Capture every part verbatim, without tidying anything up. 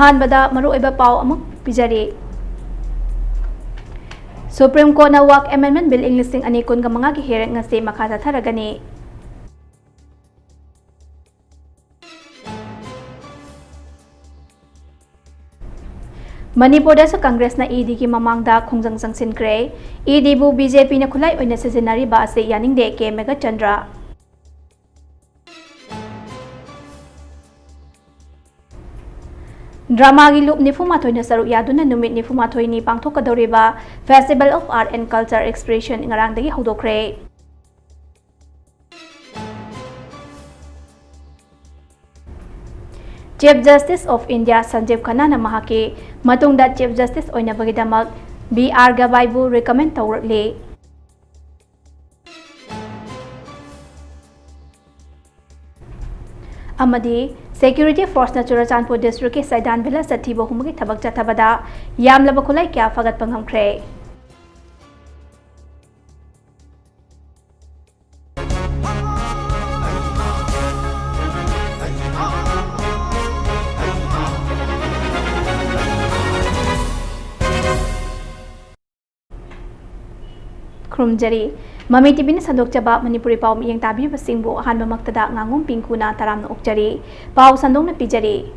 ꯑꯍꯥꯟꯕꯗ ꯃꯔꯨꯑꯣꯏꯕ ꯄꯥꯎ ꯑꯃꯨꯛ ꯄꯤꯖꯔꯤ꯫ Supreme Courtꯅ Waqf Amendment Bill ꯏꯪ ꯂꯤꯁꯤꯡ ꯑꯅꯤ ꯀꯨꯟꯒ ꯃꯉꯥꯒꯤ hearing ꯉꯁꯤ ꯃꯈꯥ ꯆꯠꯊꯔꯒꯅꯤ꯫ ꯃꯅꯤꯄꯨꯔꯗꯁꯨ ꯀꯪꯒ꯭ꯔꯦꯁꯅ EDꯒꯤ ꯃꯃꯥꯡꯗ ꯈꯣꯡꯖꯪ ꯆꯪꯁꯤꯟꯈ꯭ꯔꯦ꯫ EDꯕꯨ BJPꯅ ꯈꯨꯠꯂꯥꯏ ꯑꯣꯏꯅ ꯁꯤꯖꯤꯟꯅꯔꯤꯕ ꯑꯁꯤ ꯌꯥꯅꯤꯡꯗꯦ, ꯀꯦ ꯃꯦꯘꯆꯟꯗ꯭ꯔ꯫ ꯗ꯭ꯔꯃꯥꯒꯤ ꯂꯨꯞ ꯅꯤꯐꯨ ꯃꯥꯊꯣꯏꯅ ꯁꯔꯨꯛ ꯌꯥꯗꯨꯅ ꯅꯨꯃꯤꯠ ꯅꯤꯐꯨ ꯃꯥꯊꯣꯏꯅꯤ ꯄꯥꯡꯊꯣꯛꯀꯗꯧꯔꯤꯕ Festival of Art and Culture Exhibition ꯉꯔꯥꯡꯗꯒꯤ ꯍꯧꯗꯣꯛꯈ꯭ꯔꯦ꯫ Chief Justice of India ꯁꯟꯖꯤꯕ ꯈꯟꯅꯥꯅ ꯃꯍꯥꯛꯀꯤ ꯃꯇꯨꯡꯗ Chief Justice ꯑꯣꯏꯅꯕꯒꯤꯗꯃꯛ B R ꯒꯕꯥꯏꯕꯨ recommend ꯇꯧꯔꯛꯂꯤ꯫ ꯑꯃꯗꯤ security forceꯅ ꯆꯨꯔꯆꯥꯟꯄꯨꯔ districtꯀꯤ ꯁꯩꯗꯥꯟ villageꯇ ꯊꯤꯕ ꯍꯨꯝꯕꯒꯤ ꯊꯕꯛ ꯆꯠꯊꯕꯗ ꯌꯥꯝꯂꯕ ꯈꯨꯠꯂꯥꯏ ꯀꯌꯥ ꯐꯒꯠꯄ ꯉꯝꯈ꯭ꯔꯦ꯫ ꯈꯨꯔꯨꯝꯖꯔꯤ꯫ ꯃꯃꯤ TVꯅ ꯁꯟꯗꯣꯛꯆꯕ ꯃꯅꯤꯄꯨꯔꯤ ꯄꯥꯎ ꯃꯤꯠꯌꯦꯡ ꯇꯥꯕꯤꯕꯁꯤꯡꯕꯨ ꯑꯍꯥꯟꯕꯃꯛꯇꯗ ꯉꯥꯉꯣꯝ ꯄꯤꯡꯀꯨꯅ ꯇꯔꯥꯝꯅ ꯑꯣꯛꯆꯔꯤ꯫ ꯄꯥꯎ ꯁꯟꯗꯣꯛꯅ ꯄꯤꯖꯔꯤ꯫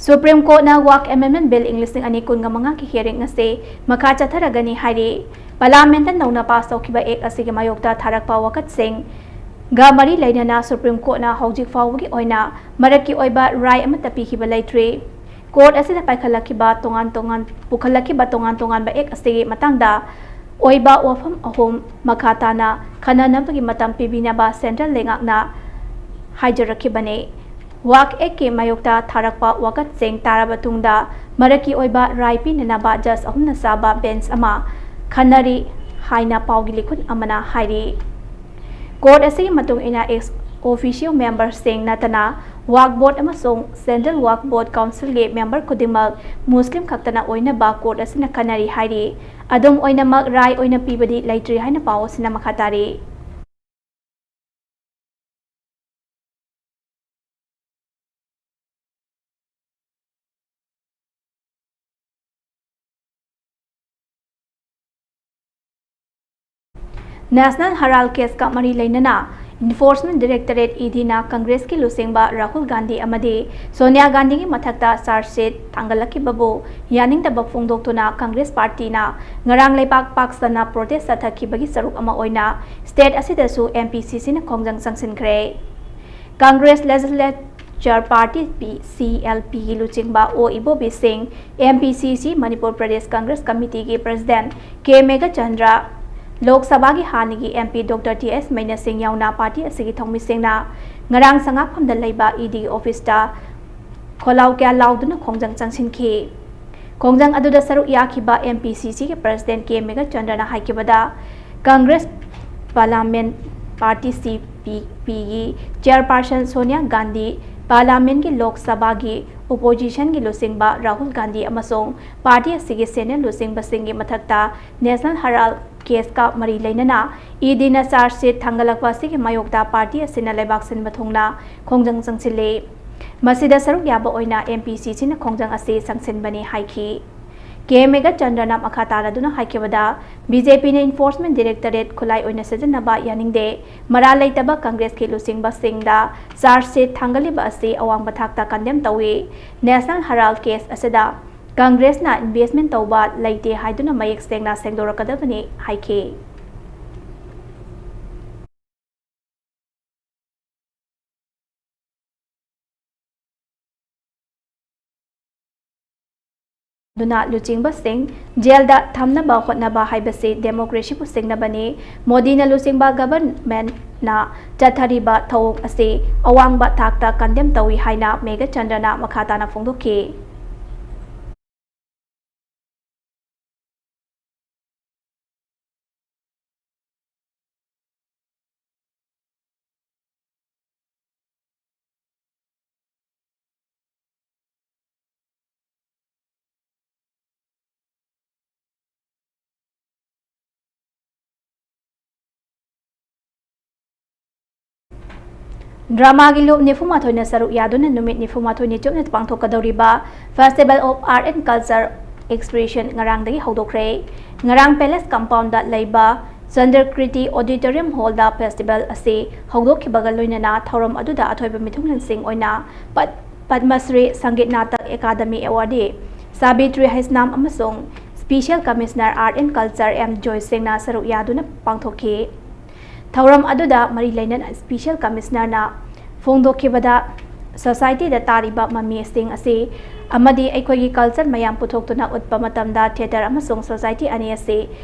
Supreme Courtꯅ Waqf Amendment Bill ꯏꯪ ꯂꯤꯁꯤꯡ ꯑꯅꯤ ꯀꯨꯟꯒ ꯃꯉꯥꯒꯤ hearing ꯑꯁꯤ ꯃꯈꯥ ꯆꯠꯊꯔꯒꯅꯤ ꯍꯥꯏꯔꯤ꯫ Parliamentꯇ ꯅꯧꯅ pass ꯇꯧꯈꯤꯕ act ꯑꯁꯤꯒꯤ ꯃꯥꯌꯣꯛꯇ ꯊꯥꯔꯛꯄ ꯋꯥꯀꯠꯁꯤꯡꯒ ꯃꯔꯤ ꯂꯩꯅꯅ Supreme Courtꯅ ꯍꯧꯖꯤꯛ ꯐꯥꯎꯕꯒꯤ ꯑꯣꯏꯅ ꯃꯔꯛꯀꯤ ꯑꯣꯏꯕ ꯔꯥꯏ ꯑꯃꯠꯇ ꯄꯤꯈꯤꯕ ꯂꯩꯇ꯭ꯔꯤ꯫ Court ꯑꯁꯤꯗ ꯄꯥꯏꯈꯠꯂꯛꯈꯤꯕ ꯇꯣꯉꯥꯟ ꯇꯣꯉꯥꯟ, ꯄꯨꯈꯠꯂꯛꯈꯤꯕ ꯇꯣꯉꯥꯟ ꯇꯣꯉꯥꯟꯕ act ꯑꯁꯤꯒꯤ ꯃꯇꯥꯡꯗ ꯑꯣꯏꯕ ꯋꯥꯐꯝ ꯑꯍꯨꯝ ꯃꯈꯥ ꯇꯥꯅ ꯈꯟꯅꯅꯕꯒꯤ ꯃꯇꯝ ꯄꯤꯕꯤꯅꯕ central ꯂꯩꯉꯥꯛꯅ ꯍꯥꯏꯖꯔꯛꯈꯤꯕꯅꯤ꯫ Waqf actꯀꯤ ꯃꯥꯌꯣꯛꯇ ꯊꯥꯔꯛꯄ ꯋꯥꯀꯠꯁꯤꯡ ꯇꯥꯔꯕ ꯇꯨꯡꯗ ꯃꯔꯛꯀꯤ ꯑꯣꯏꯕ ꯔꯥꯏ ꯄꯤꯅꯅꯕ judge ꯑꯍꯨꯝꯅ ꯆꯥꯕ bench ꯑꯃ ꯈꯟꯅꯔꯤ ꯍꯥꯏꯅ ꯄꯥꯎꯒꯤ ꯂꯤꯈꯨꯟ ꯑꯃꯅ ꯍꯥꯏꯔꯤ꯫ Court ꯑꯁꯤꯒꯤ ꯃꯇꯨꯡ ꯏꯟꯅ ex officio memberꯁꯤꯡ ꯅꯠꯇꯅ Waqf Board ꯑꯃꯁꯨꯡ Central Waqf Board Councilꯒꯤ member ꯈꯨꯗꯤꯡꯃꯛ ꯃꯨꯁꯂꯤꯝ ꯈꯛꯇꯅ ꯑꯣꯏꯅꯕ court ꯑꯁꯤꯅ ꯈꯟꯅꯔꯤ ꯍꯥꯏꯔꯤ꯫ ꯑꯗꯨꯝ ꯑꯣꯏꯅꯃꯛ ꯔꯥꯏ ꯑꯣꯏꯅ ꯄꯤꯕꯗꯤ ꯂꯩꯇ꯭ꯔꯤ ꯍꯥꯏꯅ ꯄꯥꯎ ꯑꯁꯤꯅ ꯃꯈꯥ ꯇꯥꯔꯤ꯫ National Herald case ꯀ ꯃꯔꯤ ꯂꯩꯅꯅ Enforcement Directorate, ED ꯅ Congress ꯀꯤ ꯂꯨꯆꯤꯡꯕ ꯔꯥꯍꯨꯜ ꯒꯥꯟꯙꯤ ꯑꯃꯗꯤ ꯁꯣꯅꯤꯌꯥ ꯒꯥꯟꯙꯤꯒꯤ ꯃꯊꯛꯇ charge sheet ꯊꯥꯡꯒꯠꯂꯛꯈꯤꯕꯕꯨ ꯌꯥꯅꯤꯡꯗꯕ ꯐꯣꯡꯗꯣꯛꯇꯨꯅ Congress party ꯅ ꯉꯔꯥꯡ ꯂꯩꯕꯥꯛ ꯄꯥꯛ ꯁꯟꯅ protest ꯆꯠꯊꯈꯤꯕꯒꯤ ꯁꯔꯨꯛ ꯑꯃ ꯑꯣꯏꯅ state ꯑꯁꯤꯗꯁꯨ MPCC ꯅ ꯈꯣꯡꯖꯪ ꯆꯪꯁꯤꯟꯈ꯭ꯔꯦ꯫ Congress Legislature Party, ꯄꯤ-, CLP ꯒꯤ ꯂꯨꯆꯤꯡꯕ ꯑꯣ ꯏꯕꯣꯕꯤ ꯁꯤꯡ, MPCC Manipur Pradesh Congress Committee ꯒꯤ President ꯀꯦ ꯃꯦꯘꯆꯟꯗ꯭ꯔ, ꯂꯣꯛ ꯁꯚꯥꯒꯤ ꯍꯥꯟꯅꯒꯤ MP Doctor ꯇꯤ ꯑꯦꯁ ꯃꯩꯅꯁꯤꯡ ꯌꯥꯎꯅ party ꯑꯁꯤꯒꯤ ꯊꯧꯃꯤꯁꯤꯡꯅ ꯉꯔꯥꯡ ꯁꯉꯥꯛꯐꯝꯗ ꯂꯩꯕ ED office ꯇ ꯈꯣꯜꯂꯥꯎ ꯀꯌꯥ ꯂꯥꯎꯗꯨꯅ ꯈꯣꯡꯖꯪ ꯆꯪꯁꯤꯟꯈꯤ꯫ ꯈꯣꯡꯖꯪ ꯑꯗꯨꯗ ꯁꯔꯨꯛ ꯌꯥꯈꯤꯕ MPCC ꯒꯤ President ꯀꯦ ꯃꯦꯘꯆꯟꯗ꯭ꯔꯅ ꯍꯥꯏꯈꯤꯕꯗ, Congress Parliament Party, CPP ꯒꯤ Chairperson ꯁꯣꯅꯤꯌꯥ ꯒꯥꯟꯙꯤ, Parliament ꯀꯤ ꯂꯣꯛ ꯁꯚꯥꯒꯤ Opposition ꯒꯤ ꯂꯨꯆꯤꯡꯕ ꯔꯥꯍꯨꯜ ꯒꯥꯟꯙꯤ ꯑꯃꯁꯨꯡ party ꯑꯁꯤꯒꯤ senior ꯂꯨꯆꯤꯡꯕꯁꯤꯡꯒꯤ ꯃꯊꯛꯇ National Herald case ꯀ ꯃꯔꯤ ꯂꯩꯅꯅ ED ꯅ charge sheet ꯊꯥꯡꯒꯠꯂꯛꯄ ꯑꯁꯤꯒꯤ ꯃꯥꯌꯣꯛꯇ party ꯑꯁꯤꯅ ꯂꯩꯕꯥꯛ ꯁꯤꯟꯕ ꯊꯨꯡꯅ ꯈꯣꯡꯖꯪ ꯆꯪꯁꯤꯜꯂꯤ꯫ ꯃꯁꯤꯗ ꯁꯔꯨꯛ ꯌꯥꯕ ꯑꯣꯏꯅ MPCC ꯅ ꯈꯣꯡꯖꯪ ꯑꯁꯤ ꯆꯪꯁꯤꯟꯕꯅꯤ ꯍꯥꯏꯈꯤ꯫ ꯀꯦ ꯃꯦꯘꯆꯟꯗ꯭ꯔꯅ ꯃꯈꯥ ꯇꯥꯔꯗꯨꯅ ꯍꯥꯏꯈꯤꯕꯗ, BJP ꯅ Enforcement Directorate ꯈꯨꯠꯂꯥꯏ ꯑꯣꯏꯅ ꯁꯤꯖꯤꯟꯅꯕ ꯌꯥꯅꯤꯡꯗꯦ, ꯃꯔꯥꯜ ꯂꯩꯇꯕ Congress ꯀꯤ ꯂꯨꯆꯤꯡꯕꯁꯤꯡꯗ charge sheet ꯊꯥꯡꯒꯠꯂꯤꯕ ꯑꯁꯤ ꯑꯋꯥꯡꯕ ꯊꯥꯛꯇ condemn ꯇꯧꯏ꯫ National Herald case ꯑꯁꯤꯗ Congress ꯅ investment ꯇꯧꯕ ꯂꯩꯇꯦ ꯍꯥꯏꯗꯨꯅ ꯃꯌꯦꯛ ꯁꯦꯡꯅ ꯁꯦꯡꯗꯣꯔꯛꯀꯗꯕꯅꯤ ꯍꯥꯏꯈꯤ꯫ ꯑꯗꯨꯅ ꯂꯨꯆꯤꯡꯕꯁꯤꯡ jail ꯗ ꯊꯝꯅꯕ ꯍꯣꯠꯅꯕ ꯍꯥꯏꯕꯁꯤ democracy ꯕꯨ ꯁꯤꯡꯅꯕꯅꯤ꯫ ꯃꯣꯗꯤꯅ ꯂꯨꯆꯤꯡꯕ government ꯅ ꯆꯠꯊꯔꯤꯕ ꯊꯧꯑꯣꯡ ꯑꯁꯤ ꯑꯋꯥꯡꯕ ꯊꯥꯛꯇ condemn ꯇꯧꯏ ꯍꯥꯏꯅ ꯃꯦꯘꯆꯟꯗ꯭ꯔꯅ ꯃꯈꯥ ꯇꯥꯅ ꯐꯣꯡꯗꯣꯛꯈꯤ꯫ Drama ꯒꯤ ꯂꯨꯞ ꯅꯤꯐꯨ ꯃꯥꯊꯣꯏꯅ ꯁꯔꯨꯛ ꯌꯥꯗꯨꯅ ꯅꯨꯃꯤꯠ ꯅꯤꯐꯨ ꯃꯥꯊꯣꯏꯅꯤ ꯆꯨꯞꯅ ꯄꯥꯡꯊꯣꯛꯀꯗꯧꯔꯤꯕ Festival of Art and Culture Exhibition ꯉꯔꯥꯡꯗꯒꯤ ꯍꯧꯗꯣꯛꯈ꯭ꯔꯦ꯫ ꯉꯔꯥꯡ Palace Compound ꯗ ꯂꯩꯕ ꯆꯟꯗ꯭ꯔꯀ꯭ꯔꯤꯇꯤ ꯑꯣꯗꯤꯇꯣꯔꯤꯌꯝ ꯍꯣꯜꯗ ꯐꯦꯁꯇꯤꯚꯦꯜ ꯑꯁꯤ ꯍꯧꯗꯣꯛꯈꯤꯕꯒ ꯂꯣꯏꯅꯅ ꯊꯧꯔꯝ ꯑꯗꯨꯗ ꯑꯊꯣꯏꯕ ꯃꯤꯊꯨꯡꯂꯦꯟꯁꯤꯡ ꯑꯣꯏꯅ ꯄꯗ-, ꯄꯗꯃꯁ꯭ꯔꯤ ꯁꯪꯒꯤꯠ ꯅꯥꯇꯛ ꯑꯦꯀꯥꯗꯃꯤ ꯑꯦꯋꯥꯔꯗꯤ ꯁꯥꯕꯤꯇ꯭ꯔꯤ ꯍꯩꯁꯅꯥꯝ ꯑꯃꯁꯨꯡ special commissioner art and culture M ꯖꯣꯏꯁꯤꯡꯅ ꯁꯔꯨꯛ ꯌꯥꯗꯨꯅ ꯄꯥꯡꯊꯣꯛꯈꯤ꯫ ꯊꯧꯔꯝ ꯑꯗꯨꯗ ꯃꯔꯤ ꯂꯩꯅꯅ ꯁ꯭ꯄꯤꯁꯦꯜ ꯀꯃꯤꯁꯅꯔꯅ ꯐꯣꯡꯗꯣꯛꯈꯤꯕꯗ, ꯁꯣꯁꯥꯏꯇꯤꯗ ꯇꯥꯔꯤꯕ ꯃꯃꯤꯁꯤꯡ ꯑꯁꯤ ꯑꯃꯗꯤ ꯑꯩꯈꯣꯏꯒꯤ ꯀꯜꯆꯔ ꯃꯌꯥꯝ ꯄꯨꯊꯣꯛꯇꯨꯅ ꯎꯠꯄ ꯃꯇꯝꯗ ꯊꯤꯌꯦꯇꯔ ꯑꯃꯁꯨꯡ ꯁꯣꯁꯥꯏꯇꯤ ꯑꯅꯤ ꯑꯁꯤ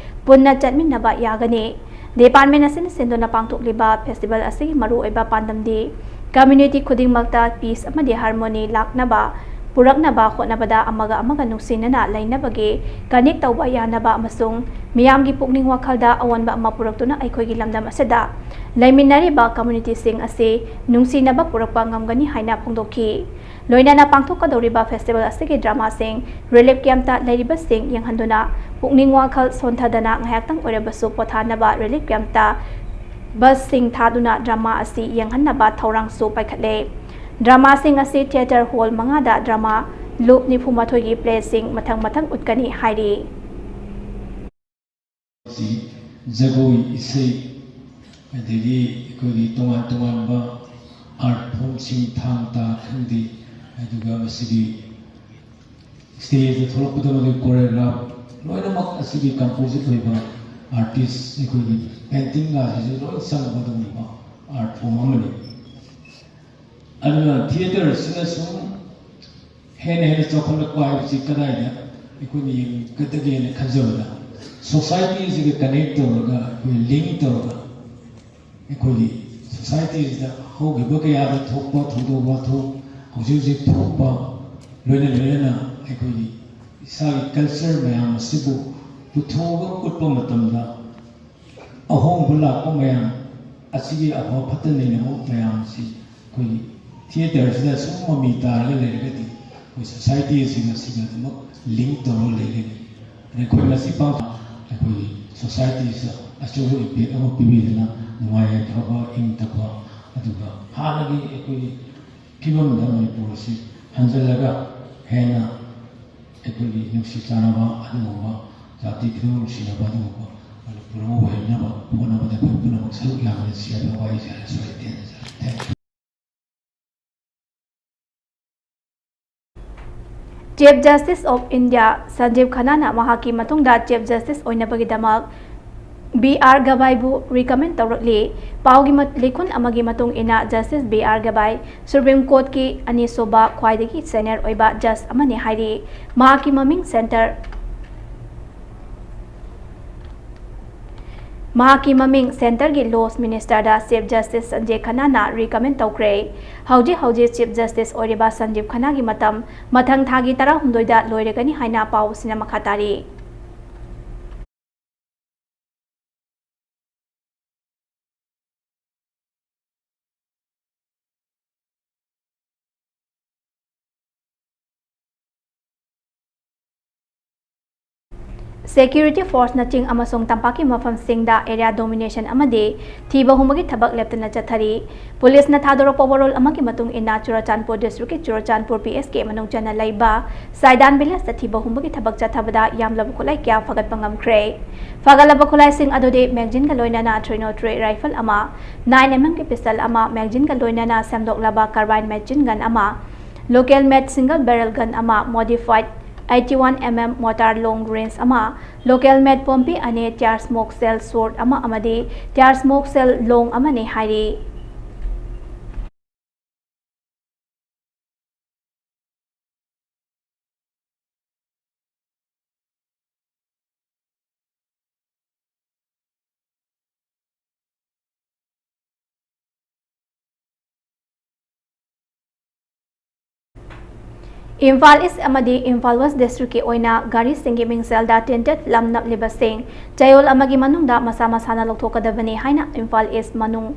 ꯄꯨꯟꯅ ꯆꯠꯃꯤꯟꯅꯕ ꯌꯥꯒꯅꯤ꯫ ꯗꯤꯄꯥꯔꯠꯃꯦꯟ ꯑꯁꯤꯅ ꯁꯤꯟꯗꯨꯅ ꯄꯥꯡꯊꯣꯛꯂꯤꯕ ꯐꯦꯁꯇꯤꯚꯦꯜ ꯑꯁꯤꯒꯤ ꯃꯔꯨꯑꯣꯏꯕ ꯄꯥꯟꯗꯝꯗꯤ ꯀꯝꯃ꯭ꯌꯨꯅꯤꯇꯤ ꯈꯨꯗꯤꯡꯃꯛꯇ ꯄꯤꯁ ꯑꯃꯗꯤ ꯍꯥꯔꯃꯣꯅꯤ ꯂꯥꯛꯅꯕ, ꯄꯨꯔꯛꯅꯕ ꯍꯣꯠꯅꯕꯗ ꯑꯃꯒ ꯑꯃꯒ ꯅꯨꯡꯁꯤꯅꯅ ꯂꯩꯅꯕꯒꯤ ꯀꯅꯦꯛ ꯇꯧꯕ ꯌꯥꯅꯕ ꯑꯃꯁꯨꯡ ꯃꯤꯌꯥꯝꯒꯤ ꯄꯨꯛꯅꯤꯡ ꯋꯥꯈꯜꯗ ꯑꯑꯣꯟꯕ ꯑꯃ ꯄꯨꯔꯛꯇꯨꯅ ꯑꯩꯈꯣꯏꯒꯤ ꯂꯝꯗꯝ ꯑꯁꯤꯗ ꯂꯩꯃꯤꯟꯅꯔꯤꯕ ꯀꯝꯃ꯭ꯌꯨꯅꯤꯇꯤꯁꯤꯡ ꯑꯁꯤ ꯅꯨꯡꯁꯤꯅꯕ ꯄꯨꯔꯛꯄ ꯉꯝꯒꯅꯤ ꯍꯥꯏꯅ ꯐꯣꯡꯗꯣꯛꯈꯤ꯫ ꯂꯣꯏꯅꯅ ꯄꯥꯡꯊꯣꯛꯀꯗꯧꯔꯤꯕ ꯐꯦꯁꯇꯤꯚꯦꯜ ꯑꯁꯤꯒꯤ ꯗ꯭ꯔꯃꯥꯁꯤꯡ ꯔꯤꯂꯤꯐ ꯀꯦꯝꯞꯇ ꯂꯩꯔꯤꯕꯁꯤꯡ ꯌꯦꯡꯍꯟꯗꯨꯅ ꯄꯨꯛꯅꯤꯡ ꯋꯥꯈꯜ ꯁꯣꯟꯊꯗꯅ ꯉꯥꯏꯍꯥꯛꯇꯪ ꯑꯣꯏꯔꯕꯁꯨ ꯄꯣꯊꯥꯅꯕ ꯔꯤꯂꯤꯐ ꯀꯦꯝꯞꯇ ꯕꯁꯁꯤꯡ ꯊꯥꯗꯨꯅ ꯗ꯭ꯔꯃꯥ ꯑꯁꯤ ꯌꯦꯡꯍꯟꯅꯕ ꯊꯧꯔꯥꯡꯁꯨ ꯄꯥꯏꯈꯠꯂꯦ꯫ ꯗ꯭ꯔꯃꯥꯁꯤꯡ ꯑꯁꯤ ꯊꯤꯌꯦꯇꯔ ꯍꯣꯜ ꯃꯉꯥꯗ ꯗ꯭ꯔꯃꯥ ꯂꯨꯞ ꯅꯤꯐꯨ ꯃꯥꯊꯣꯏꯒꯤ ꯄ꯭ꯂꯦꯁꯤꯡ ꯃꯊꯪ ꯃꯊꯪ ꯎꯠꯀꯅꯤ ꯍꯥꯏꯔꯤ꯫ ꯑꯁꯤ ꯖꯒꯣꯏ, ꯏꯁꯩ, ꯑꯗꯒꯤ ꯑꯩꯈꯣꯏꯒꯤ ꯇꯣꯉꯥꯟ ꯇꯣꯉꯥꯟꯕ ꯑꯥꯔꯠ ꯐꯣꯝꯁꯤꯡ, ꯊꯥꯡ ꯇꯥ ꯈꯪꯗꯦ, ꯑꯗꯨꯒ ꯃꯁꯤꯒꯤ ꯁ꯭ꯇꯦꯖꯇ ꯊꯣꯛꯂꯛꯄꯗ ꯃꯗꯨꯒꯤ ꯀꯣꯔꯤꯌꯣꯒ꯭ꯔꯥꯐ ꯂꯣꯏꯅꯃꯛ ꯑꯁꯤꯒꯤ ꯀꯝꯄꯣꯖꯤꯠ ꯑꯣꯏꯕ ꯑꯥꯔꯇꯤꯁ ꯑꯩꯈꯣꯏꯒꯤ ꯄꯦꯟꯇꯤꯡꯒꯁꯤꯁꯨ ꯂꯣꯏ ꯆꯪꯕ ꯑꯗꯨꯒꯨꯝꯕ ꯑꯥꯔꯠ ꯐꯣꯝ ꯑꯃꯅꯤ꯫ ꯑꯗꯨꯅ ꯊꯤꯌꯦꯇꯔꯁꯤꯅ ꯁꯨꯝ ꯍꯦꯟꯅ ꯍꯦꯟꯅ ꯆꯥꯎꯈꯠꯂꯛꯄ ꯍꯥꯏꯕꯁꯤ ꯀꯗꯥꯏꯗ ꯑꯩꯈꯣꯏꯅ ꯌꯦꯡꯒꯗꯒꯦꯅ ꯈꯟꯖꯕꯗ, ꯁꯣꯁꯥꯏꯇꯤꯁꯤꯒ ꯀꯅꯦꯛ ꯇꯧꯔꯒ, ꯑꯩꯈꯣꯏ ꯂꯤꯡ ꯇꯧꯔꯒ, ꯑꯩꯈꯣꯏꯒꯤ ꯁꯣꯁꯥꯏꯇꯤꯁꯤꯗ ꯍꯧꯈꯤꯕ ꯀꯌꯥꯗ ꯊꯣꯛꯄ ꯊꯧꯗꯣꯛ ꯋꯥꯊꯣꯛ, ꯍꯧꯖꯤꯛ ꯍꯧꯖꯤꯛ ꯊꯣꯛꯄ, ꯂꯣꯏꯅ ꯂꯣꯏꯅꯅ ꯑꯩꯈꯣꯏꯒꯤ ꯏꯁꯥꯒꯤ ꯀꯜꯆꯔ ꯃꯌꯥꯝ ꯑꯁꯤꯕꯨ ꯄꯨꯊꯣꯛꯑꯒ ꯎꯠꯄ ꯃꯇꯝꯗ, ꯑꯍꯣꯡꯕ ꯂꯥꯛꯄ ꯃꯌꯥꯝ ꯑꯁꯤꯒꯤ ꯑꯐ ꯐꯠꯇ ꯅꯩꯅꯕ ꯃꯌꯥꯝꯁꯤ ꯑꯩꯈꯣꯏꯒꯤ ꯊꯤꯌꯦꯇꯔꯁꯤꯗ ꯁꯨꯝ ꯃꯃꯤ ꯇꯥꯔꯒ ꯂꯩꯔꯒꯗꯤ, ꯑꯩꯈꯣꯏ ꯁꯣꯁꯥꯏꯇꯤ ꯑꯁꯤꯒ ꯑꯁꯤꯒ ꯑꯗꯨꯃꯛ ꯂꯤꯡ ꯇꯧꯔꯒ ꯂꯩꯒꯅꯤ꯫ ꯑꯗ ꯑꯩꯈꯣꯏ ꯃꯁꯤ ꯄꯥꯎ ꯑꯩꯈꯣꯏꯒꯤ ꯁꯣꯁꯥꯏꯇꯤꯁꯤꯗ ꯑꯆꯧꯕ ꯏꯝꯄꯦꯛ ꯑꯃ ꯄꯤꯕꯤꯗꯅ, ꯅꯨꯡꯉꯥꯏ ꯌꯥꯏꯐꯕ, ꯏꯪ ꯇꯞꯄ, ꯑꯗꯨꯒ ꯍꯥꯟꯅꯒꯤ ꯑꯩꯈꯣꯏꯒꯤ ꯐꯤꯕꯝꯗ ꯃꯅꯤꯄꯨꯔ ꯑꯁꯤ ꯍꯟꯖꯤꯜꯂꯒ ꯍꯦꯟꯅ ꯑꯩꯈꯣꯏꯒꯤ ꯅꯨꯡꯁꯤ ꯆꯥꯟꯅꯕ ꯑꯗꯨꯒꯨꯝꯕ, ꯖꯥꯇꯤ ꯈꯨꯗꯤꯡꯃꯛ ꯅꯨꯡꯁꯤꯅꯕ ꯑꯗꯨꯒꯨꯝꯕ ꯄꯨꯝꯅꯃꯛ ꯑꯣꯏꯍꯟꯅꯕ ꯍꯣꯠꯅꯕꯗ ꯑꯩꯈꯣꯏ ꯄꯨꯝꯅꯃꯛ ꯁꯔꯨꯛ ꯌꯥꯕꯅ ꯁꯤ ꯍꯥꯏꯕ ꯋꯥꯍꯩꯁꯦ ꯍꯥꯏꯅ ꯁ꯭ꯋꯥꯏꯗ ꯇꯦꯟꯅ ꯖꯔꯦ꯫ Thank you. Chief Justice of India ꯁꯟꯖꯤꯕ ꯈꯟꯅꯥꯅ ꯃꯍꯥꯛꯀꯤ ꯃꯇꯨꯡꯗ Chief Justice ꯑꯣꯏꯅꯕꯒꯤꯗꯃꯛ ꯕꯤ ꯑꯥꯔ ꯒꯕꯥꯏꯕꯨ recommend ꯇꯧꯔꯛꯂꯤ꯫ ꯄꯥꯎꯒꯤ ꯃꯠ-, ꯂꯤꯈꯨꯟ ꯑꯃꯒꯤ ꯃꯇꯨꯡ ꯏꯟꯅ, Justice B R Gavai Supreme Courtꯀꯤ ꯑꯅꯤꯁꯨꯕ ꯈ꯭ꯋꯥꯏꯗꯒꯤ senior ꯑꯣꯏꯕ judge ꯑꯃꯅꯤ ꯍꯥꯏꯔꯤ꯫ ꯃꯍꯥꯛꯀꯤ ꯃꯃꯤꯡ center ꯃꯍꯥꯛꯀꯤ ꯃꯃꯤꯡ centreꯒꯤ laws ministerꯗ Chief Justice ꯁꯟꯖꯤꯕ ꯈꯟꯅꯥꯅ recommend ꯇꯧꯈ꯭ꯔꯦ꯫ ꯍꯧꯖꯤꯛ ꯍꯧꯖꯤꯛ Chief Justice ꯑꯣꯏꯔꯤꯕ ꯁꯟꯖꯤꯕ ꯈꯟꯅꯥꯒꯤ ꯃꯇꯝ ꯃꯊꯪ ꯊꯥꯒꯤ ꯇꯔꯥꯍꯨꯝꯗꯣꯏꯗ ꯂꯣꯏꯔꯒꯅꯤ ꯍꯥꯏꯅ ꯄꯥꯎ ꯑꯁꯤꯅ ꯃꯈꯥ ꯇꯥꯔꯤ꯫ Security forceꯅ ꯆꯤꯡ ꯑꯃꯁꯨꯡ ꯇꯝꯄꯥꯛꯀꯤ ꯃꯐꯝꯁꯤꯡꯗ area domination ꯑꯃꯗꯤ ꯊꯤꯕ ꯍꯨꯝꯕꯒꯤ ꯊꯕꯛ ꯂꯦꯞꯇꯅ ꯆꯠꯊꯔꯤ꯫ ꯄꯨꯂꯤꯁꯅ ꯊꯥꯗꯣꯔꯛꯄ ꯋꯥꯔꯣꯜ ꯑꯃꯒꯤ ꯃꯇꯨꯡ ꯏꯟꯅ, Churachandpur districtꯀꯤ Churachandpur P S K ꯃꯅꯨꯡ ꯆꯟꯅ ꯂꯩꯕ ꯁꯥꯏꯗꯥꯟ villageꯇ ꯊꯤꯕ ꯍꯨꯝꯕꯒꯤ ꯊꯕꯛ ꯆꯠꯊꯕꯗ ꯌꯥꯝꯂꯕ ꯈꯨꯠꯂꯥꯏ ꯀꯌꯥ ꯐꯒꯠꯄ ꯉꯝꯈ꯭ꯔꯦ꯫ ꯐꯒꯠꯂꯕ ꯈꯨꯠꯂꯥꯏꯁꯤꯡ ꯑꯗꯨꯗꯤ magazineꯒ ꯂꯣꯏꯅꯅ three oh three rifle ꯑꯃ, nine mmꯒꯤ pistol ꯑꯃ, magazineꯒ ꯂꯣꯏꯅꯅ ꯁꯦꯝꯗꯣꯛꯂꯕ carbine machine gun ꯑꯃ, local made single barrel gun ꯑꯃ, modified eighty-one mm mortar long range ꯑꯃ, local made ꯄꯣꯝꯄꯤ ꯑꯅꯤ, tear smoke shell short ꯑꯃ ꯑꯃꯗꯤ tear smoke shell long ꯑꯃꯅꯤ ꯍꯥꯏꯔꯤ꯫ ꯏꯝꯐꯥꯜ ꯏꯁ ꯑꯃꯗꯤ ꯏꯝꯐꯥꯜ ꯋꯦꯁ districtꯀꯤ ꯑꯣꯏꯅ ꯒꯥꯔꯤꯁꯤꯡꯒꯤ ꯃꯤꯡꯁꯦꯜꯗ tinted film ꯅꯞꯂꯤꯕꯁꯤꯡ ꯆꯌꯣꯜ ꯑꯃꯒꯤ ꯃꯅꯨꯡꯗ ꯃꯁꯥ ꯃꯁꯥꯅ ꯂꯧꯊꯣꯛꯀꯗꯕꯅꯤ ꯍꯥꯏꯅ ꯏꯝꯐꯥꯜ ꯏꯁ ꯃꯅꯨꯡ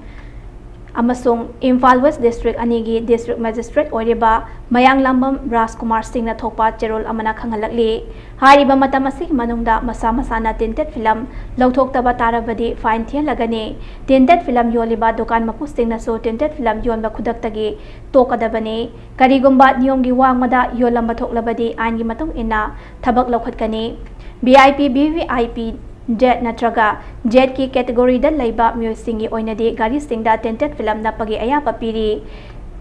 ꯑꯃꯁꯨꯡ ꯏꯝꯐꯥꯜ ꯋꯦꯁ district ꯑꯅꯤꯒꯤ district magistrate ꯑꯣꯏꯔꯤꯕ ꯃꯌꯥꯡꯂꯥꯝꯕꯝ ꯔꯥꯖꯀꯨꯃꯥꯔ ꯁꯤꯡꯅ ꯊꯣꯛꯄ ꯆꯦꯔꯣꯜ ꯑꯃꯅ ꯈꯪꯍꯜꯂꯛꯂꯤ꯫ ꯍꯥꯏꯔꯤꯕ ꯃꯇꯝ ꯑꯁꯤꯒꯤ ꯃꯅꯨꯡꯗ ꯃꯁꯥ ꯃꯁꯥꯅ tinted film ꯂꯧꯊꯣꯛꯇꯕ ꯇꯥꯔꯕꯗꯤ fine ꯊꯤꯍꯜꯂꯒꯅꯤ꯫ Tinted film ꯌꯣꯜꯂꯤꯕ ꯗꯨꯀꯥꯟ ꯃꯄꯨꯁꯤꯡꯅꯁꯨ tinted film ꯌꯣꯟꯕ ꯈꯨꯗꯛꯇꯒꯤ ꯇꯣꯛꯀꯗꯕꯅꯤ꯫ ꯀꯔꯤꯒꯨꯝꯕ ꯅꯤꯌꯣꯝꯒꯤ ꯋꯥꯡꯃꯗ ꯌꯣꯜꯂꯝꯕ ꯊꯣꯛꯂꯕꯗꯤ ꯑꯥꯏꯟꯒꯤ ꯃꯇꯨꯡ ꯏꯟꯅ ꯊꯕꯛ ꯂꯧꯈꯠꯀꯅꯤ꯫ V I P, V V I P Z ꯅꯠꯇ꯭ꯔꯒ ꯖꯦꯠꯀꯤ ꯀꯦꯇꯦꯒꯣꯔꯤꯗ ꯂꯩꯕ ꯃꯤꯑꯣꯏꯁꯤꯡꯒꯤ ꯑꯣꯏꯅꯗꯤ ꯒꯥꯔꯤꯁꯤꯡꯗ ꯇꯤꯟꯇꯦꯠ ꯐꯤꯂꯝ ꯅꯞꯄꯒꯤ ꯑꯌꯥꯕ ꯄꯤꯔꯤ꯫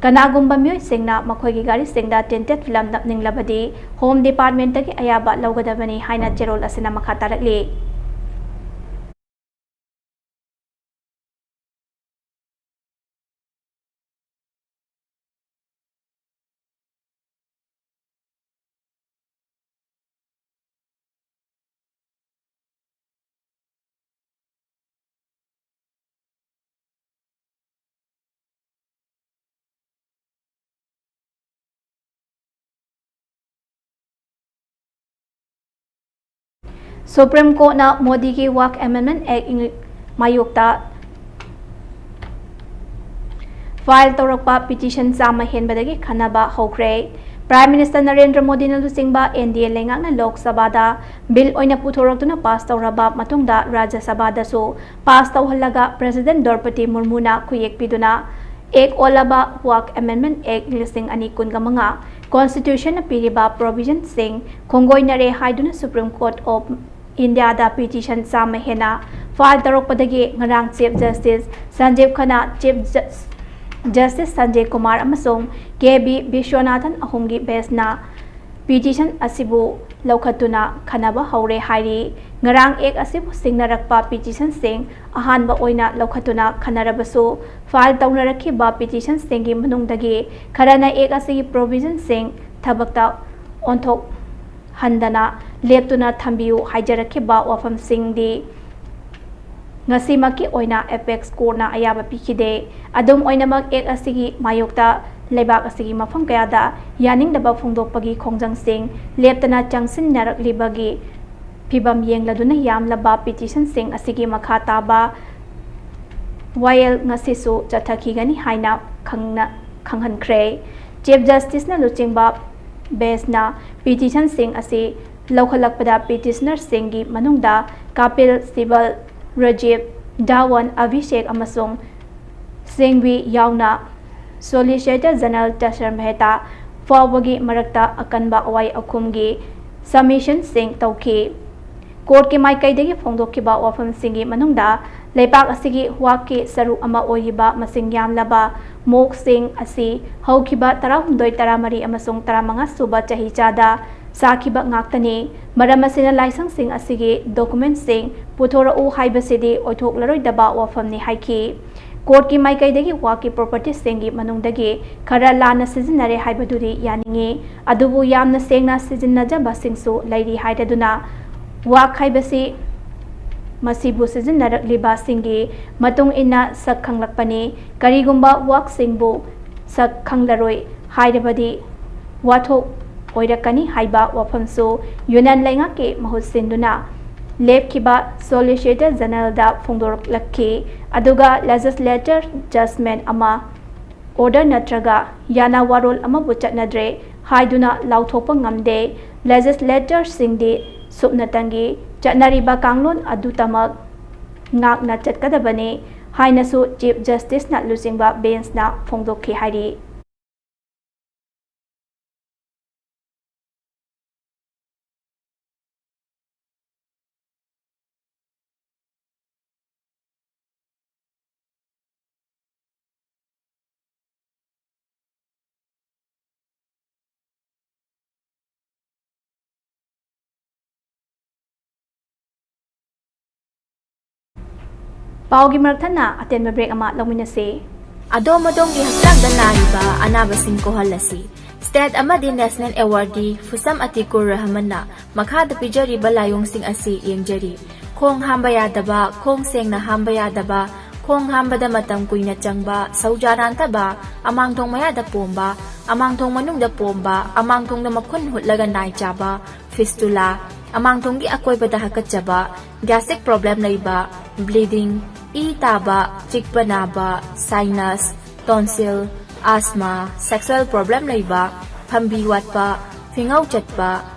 ꯀꯅꯥꯒꯨꯝꯕ ꯃꯤꯑꯣꯏꯁꯤꯡꯅ ꯃꯈꯣꯏꯒꯤ ꯒꯥꯔꯤꯁꯤꯡꯗ ꯇꯤꯟꯇꯦꯠ ꯐꯤꯂꯝ ꯅꯞꯅꯤꯡꯂꯕꯗꯤ ꯍꯣꯝ ꯗꯤꯄꯥꯔꯠꯃꯦꯟꯇꯒꯤ ꯑꯌꯥꯕ ꯂꯧꯒꯗꯕꯅꯤ ꯍꯥꯏꯅ ꯆꯦꯔꯣꯜ ꯑꯁꯤꯅ ꯃꯈꯥ ꯇꯥꯔꯛꯂꯤ꯫ ꯁꯨꯄ꯭ꯔꯤꯝ ꯀꯣꯔꯠꯅ ꯃꯣꯗꯤꯒꯤ ꯋꯥꯛ ꯑꯦꯃꯦꯟꯃꯦꯟ ꯑꯦꯛ ꯃꯥꯌꯣꯛꯇ ꯐꯥꯏꯜ ꯇꯧꯔꯛꯄ ꯄꯤꯇꯤꯁꯟ ꯆꯥꯝꯃ ꯍꯦꯟꯕꯗꯒꯤ ꯈꯟꯅꯕ ꯍꯧꯈ꯭ꯔꯦ꯫ ꯄ꯭ꯔꯥꯏꯝ ꯃꯤꯅꯤꯁꯇꯔ ꯅꯔꯦꯟꯗ꯭ꯔ ꯃꯣꯗꯤꯅ ꯂꯨꯆꯤꯡꯕ ꯑꯦꯟ ꯗꯤ ꯑꯦ ꯂꯩꯉꯥꯛꯅ ꯂꯣꯛ ꯁꯚꯥꯗ ꯕꯤꯜ ꯑꯣꯏꯅ ꯄꯨꯊꯣꯔꯛꯇꯨꯅ ꯄꯥꯁ ꯇꯧꯔꯕ ꯃꯇꯨꯡꯗ ꯔꯥꯖ꯭ꯌ ꯁꯚꯥꯗꯁꯨ ꯄꯥꯁ ꯇꯧꯍꯜꯂꯒ ꯄ꯭ꯔꯦꯁꯤꯗꯦꯟ ꯗ꯭ꯔꯧꯄꯗꯤ ꯃꯨꯔꯃꯨꯅ ꯈꯨꯌꯦꯛ ꯄꯤꯗꯨꯅ ꯑꯦꯛ ꯑꯣꯜꯂꯕ ꯋꯥꯛ ꯑꯦꯃꯦꯟꯃꯦꯟ ꯑꯦꯛ ꯂꯤꯁꯤꯡ ꯑꯅꯤ ꯀꯨꯟꯒ ꯃꯉꯥ ꯀꯣꯟꯁꯇꯤꯇ꯭ꯌꯨꯁꯟꯅ ꯄꯤꯔꯤꯕ ꯄ꯭ꯔꯣꯚꯤꯖꯟꯁꯤꯡ ꯈꯣꯡꯒꯣꯏꯅꯔꯦ ꯍꯥꯏꯗꯨꯅ ꯁꯨꯄ꯭ꯔꯤꯝ ꯀꯣꯔꯠ ꯑꯣꯐ ꯏꯟꯗꯤꯌꯥꯗ ꯄꯤꯇꯤꯁꯟ ꯆꯥꯝꯃ ꯍꯦꯟꯅ ꯐꯥꯏꯜ ꯇꯧꯔꯛꯄꯗꯒꯤ ꯉꯔꯥꯡ chief justice Sanjiv Khanna, chief ꯖꯁ-, ꯖꯁꯇꯤꯁ ꯁꯟꯖꯌ ꯀꯨꯃꯥꯔ ꯑꯃꯁꯨꯡ ꯀꯦ ꯕꯤ ꯕꯤꯁ꯭ꯋꯅꯥꯊꯟ ꯑꯍꯨꯝꯒꯤ ꯕꯦꯟꯁꯅ ꯄꯤꯇꯤꯁꯟ ꯑꯁꯤꯕꯨ ꯂꯧꯈꯠꯇꯨꯅ ꯈꯟꯅꯕ ꯍꯧꯔꯦ ꯍꯥꯏꯔꯤ꯫ ꯉꯔꯥꯡ ꯑꯦꯛ ꯑꯁꯤꯕꯨ ꯁꯤꯡꯅꯔꯛꯄ ꯄꯤꯇꯤꯁꯟꯁꯤꯡ ꯑꯍꯥꯟꯕ ꯑꯣꯏꯅ ꯂꯧꯈꯠꯇꯨꯅ ꯈꯟꯅꯔꯕꯁꯨ, ꯐꯥꯏꯜ ꯇꯧꯅꯔꯛꯈꯤꯕ ꯄꯤꯇꯤꯁꯟꯁꯤꯡꯒꯤ ꯃꯅꯨꯡꯗꯒꯤ ꯈꯔꯅ ꯑꯦꯛ ꯑꯁꯤꯒꯤ ꯄ꯭ꯔꯣꯚꯤꯖꯟꯁꯤꯡ ꯊꯕꯛꯇ ꯑꯣꯟꯊꯣꯛ ꯍꯟꯗꯅ ꯂꯦꯞꯇꯨꯅ ꯊꯝꯕꯤꯌꯨ ꯍꯥꯏꯖꯔꯛꯈꯤꯕ ꯋꯥꯐꯝꯁꯤꯡꯗꯤ ꯉꯁꯤꯃꯛꯀꯤ ꯑꯣꯏꯅ ꯑꯦꯄꯦꯛꯁ ꯀꯣꯔꯠꯅ ꯑꯌꯥꯕ ꯄꯤꯈꯤꯗꯦ꯫ ꯑꯗꯨꯝ ꯑꯣꯏꯅꯃꯛ, ꯑꯦꯛ ꯑꯁꯤꯒꯤ ꯃꯥꯌꯣꯛꯇ ꯂꯩꯕꯥꯛ ꯑꯁꯤꯒꯤ ꯃꯐꯝ ꯀꯌꯥꯗ ꯌꯥꯅꯤꯡꯗꯕ ꯐꯣꯡꯗꯣꯛꯄꯒꯤ ꯈꯣꯡꯖꯪꯁꯤꯡ ꯂꯦꯞꯇꯅ ꯆꯪꯁꯤꯟꯅꯔꯛꯂꯤꯕꯒꯤ ꯐꯤꯚꯝ ꯌꯦꯡꯂꯗꯨꯅ ꯌꯥꯝꯂꯕ ꯄꯤꯇꯤꯁꯟꯁꯤꯡ ꯑꯁꯤꯒꯤ ꯃꯈꯥ ꯇꯥꯕ ꯋꯥꯌꯦꯜ ꯉꯁꯤꯁꯨ ꯆꯠꯊꯈꯤꯒꯅꯤ ꯍꯥꯏꯅ ꯈꯪꯅ-, ꯈꯪꯍꯟꯈ꯭ꯔꯦ꯫ ꯆꯤꯐ ꯖꯁꯇꯤꯁꯅ ꯂꯨꯆꯤꯡꯕ ꯕꯦꯟꯁꯅ ꯄꯤꯇꯤꯁꯟꯁꯤꯡ ꯑꯁꯤ ꯂꯧꯈꯠꯂꯛꯄꯗ ꯄꯤꯇꯤꯁꯅꯔꯁꯤꯡꯒꯤ ꯃꯅꯨꯡꯗ ꯀꯥꯄꯤꯜ ꯁꯤꯕꯜ, ꯔꯥꯖꯤꯕ ꯙꯥꯋꯟ, ꯑꯚꯤꯁꯦꯛ ꯑꯃꯁꯨꯡ ꯁꯤꯡꯚꯤ ꯌꯥꯎꯅ ꯁꯣꯂꯤꯁꯤꯇꯔ ꯖꯦꯅꯔꯦꯜ ꯇꯨꯁꯥꯔ ꯃꯦꯍꯇꯥ ꯐꯥꯎꯕꯒꯤ ꯃꯔꯛꯇ ꯑꯀꯟꯕ ꯑꯋꯥꯏ ꯑꯈꯨꯝꯒꯤ ꯁꯕꯃꯤꯁꯟꯁꯤꯡ ꯇꯧꯈꯤ꯫ ꯀꯣꯔꯠꯀꯤ ꯃꯥꯏꯀꯩꯗꯒꯤ ꯐꯣꯡꯗꯣꯛꯈꯤꯕ ꯋꯥꯐꯝꯁꯤꯡꯒꯤ ꯃꯅꯨꯡꯗ ꯂꯩꯕꯥꯛ ꯑꯁꯤꯒꯤ ꯋꯥꯛꯀꯤ ꯁꯔꯨꯛ ꯑꯃ ꯑꯣꯏꯔꯤꯕ ꯃꯁꯤꯡ ꯌꯥꯝꯂꯕ ꯃꯣꯛꯁꯤꯡ ꯑꯁꯤ ꯍꯧꯈꯤꯕ ꯇꯔꯥꯍꯨꯝꯗꯣꯏ, ꯇꯔꯥꯃꯔꯤ ꯑꯃꯁꯨꯡ ꯇꯔꯥꯃꯉꯥ ꯁꯨꯕ ꯆꯍꯤꯆꯥꯗ ꯁꯥꯈꯤꯕ ꯉꯥꯛꯇꯅꯤ꯫ ꯃꯔꯝ ꯑꯁꯤꯅ ꯂꯥꯏꯁꯪꯁꯤꯡ ꯑꯁꯤꯒꯤ ꯗꯣꯀꯨꯃꯦꯟꯠꯁꯤꯡ ꯄꯨꯊꯣꯔꯛꯎ ꯍꯥꯏꯕꯁꯤꯗꯤ ꯑꯣꯏꯊꯣꯛꯂꯔꯣꯏꯗꯕ ꯋꯥꯐꯝꯅꯤ ꯍꯥꯏꯈꯤ꯫ ꯀꯣꯔꯠꯀꯤ ꯃꯥꯏꯀꯩꯗꯒꯤ ꯋꯥꯛꯀꯤ ꯄ꯭ꯔꯣꯄꯔꯇꯤꯁꯤꯡꯒꯤ ꯃꯅꯨꯡꯗꯒꯤ ꯈꯔ ꯂꯥꯟꯅ ꯁꯤꯖꯤꯟꯅꯔꯦ ꯍꯥꯏꯕꯗꯨꯗꯤ ꯌꯥꯅꯤꯡꯏ, ꯑꯗꯨꯕꯨ ꯌꯥꯝꯅ ꯁꯦꯡꯅ ꯁꯤꯖꯤꯟꯅꯖꯕꯁꯤꯡꯁꯨ ꯂꯩꯔꯤ ꯍꯥꯏꯔꯗꯨꯅ ꯋꯥꯛ ꯍꯥꯏꯕꯁꯤ ꯃꯁꯤꯕꯨ ꯁꯤꯖꯤꯟꯅꯔꯛꯂꯤꯕꯁꯤꯡꯒꯤ ꯃꯇꯨꯡ ꯏꯟꯅ ꯁꯛ ꯈꯪꯂꯛꯄꯅꯤ꯫ ꯀꯔꯤꯒꯨꯝꯕ ꯋꯥꯛꯁꯤꯡꯕꯨ ꯁꯛ ꯈꯪꯂꯔꯣꯏ ꯍꯥꯏꯔꯕꯗꯤ ꯋꯥꯊꯣꯛ ꯑꯣꯏꯔꯛꯀꯅꯤ ꯍꯥꯏꯕ ꯋꯥꯐꯝꯁꯨ ꯌꯨꯅꯥꯟ ꯂꯩꯉꯥꯛꯀꯤ ꯃꯍꯨꯠ ꯁꯤꯟꯗꯨꯅ ꯂꯦꯞꯈꯤꯕ ꯁꯣꯂꯤꯁꯤꯇꯔ ꯖꯦꯅꯔꯦꯜꯗ ꯐꯣꯡꯗꯣꯔꯛꯂꯛꯈꯤ꯫ ꯑꯗꯨꯒ ꯂꯦꯖꯤꯁꯂꯦꯇꯔ ꯖꯖꯃꯦꯟꯠ ꯑꯃ, ꯑꯣꯔꯗꯔ ꯅꯠꯇ꯭ꯔꯒ ꯌꯥꯅ ꯋꯥꯔꯣꯜ ꯑꯃꯕꯨ ꯆꯠꯅꯗ꯭ꯔꯦ ꯍꯥꯏꯗꯨꯅ ꯂꯥꯎꯊꯣꯛꯄ ꯉꯝꯗꯦ꯫ ꯂꯦꯖꯤꯁꯂꯦꯇꯔꯁꯤꯡꯗꯤ ꯁꯨꯞꯅꯇꯪꯒꯤ ꯆꯠꯅꯔꯤꯕ ꯀꯥꯡꯂꯣꯟ ꯑꯗꯨꯇꯃꯛ ꯉꯥꯛꯅ ꯆꯠꯀꯗꯕꯅꯤ ꯍꯥꯏꯅꯁꯨ ꯆꯤꯐ ꯖꯁꯇꯤꯁꯅ ꯂꯨꯆꯤꯡꯕ ꯕꯦꯟꯁꯅ ꯐꯣꯡꯗꯣꯛꯈꯤ ꯍꯥꯏꯔꯤ꯫ ꯄꯥꯎꯒꯤ ꯃꯔꯛ ꯊꯠꯅ ꯑꯇꯦꯟꯕ ꯕ꯭ꯔꯦꯛ ꯑꯃ ꯂꯧꯃꯤꯟꯅꯁꯤ꯫ ꯑꯗꯣꯝ ꯑꯗꯣꯝꯒꯤ ꯍꯛꯆꯥꯡꯗ ꯅꯥꯔꯤꯕ ꯑꯅꯥꯕꯁꯤꯡ ꯀꯣꯛꯍꯜꯂꯁꯤ꯫ ꯁ꯭ꯇꯦꯠ ꯑꯃꯗꯤ ꯅꯦꯁꯅꯦꯜ ꯑꯦꯋꯥꯔꯗꯤ ꯐꯨꯁꯝ ꯑꯇꯤꯀꯨꯔ ꯔꯍꯃꯟꯅ ꯃꯈꯥꯗ ꯄꯤꯖꯔꯤꯕ ꯂꯥꯏꯑꯣꯡꯁꯤꯡ ꯑꯁꯤ ꯌꯦꯡꯖꯔꯤ: ꯈꯣꯡ ꯍꯥꯝꯕ ꯌꯥꯗꯕ, ꯈꯣꯡ ꯁꯦꯡꯅ ꯍꯥꯝꯕ ꯌꯥꯗꯕ, ꯈꯣꯡ ꯍꯥꯝꯕꯗ ꯃꯇꯝ ꯀꯨꯏꯅ ꯆꯪꯕ, ꯁꯧꯖꯥ ꯅꯥꯟꯊꯕ, ꯑꯃꯥꯡꯊꯣꯡ ꯃꯌꯥꯗ ꯄꯣꯝꯕ, ꯑꯃꯥꯡꯊꯣꯡ ꯃꯅꯨꯡꯗ ꯄꯣꯝꯕ, ꯑꯃꯥꯡꯊꯣꯡꯗ ꯃꯈꯨꯟ ꯍꯨꯠꯂꯒ ꯅꯥꯏ ꯆꯥꯕ, ꯐꯤꯁꯇꯨꯂꯥ, ꯑꯃꯥꯡꯊꯣꯡꯒꯤ ꯑꯀꯣꯏꯕꯗ ꯍꯥꯀꯠꯆꯕ, ꯒ꯭ꯌꯥꯁꯇ꯭ꯔꯤꯛ ꯄ꯭ꯔꯣꯕ꯭ꯂꯦꯝ ꯂꯩꯕ, ꯕ꯭ꯂꯤꯗꯤꯡ, ꯏ ꯇꯥꯕ, ꯆꯤꯛꯄ ꯅꯥꯕ, ꯁꯥꯏꯅꯁ, ꯇꯣꯟꯁꯤꯜ, ꯑꯁꯃꯥ, ꯁꯦꯛꯁꯨꯑꯦꯜ ꯄ꯭ꯔꯣꯕ꯭ꯂꯦꯝ ꯂꯩꯕ, ꯐꯝꯕꯤ ꯋꯥꯠꯄ, ꯐꯤꯉꯧ ꯆꯠꯄ,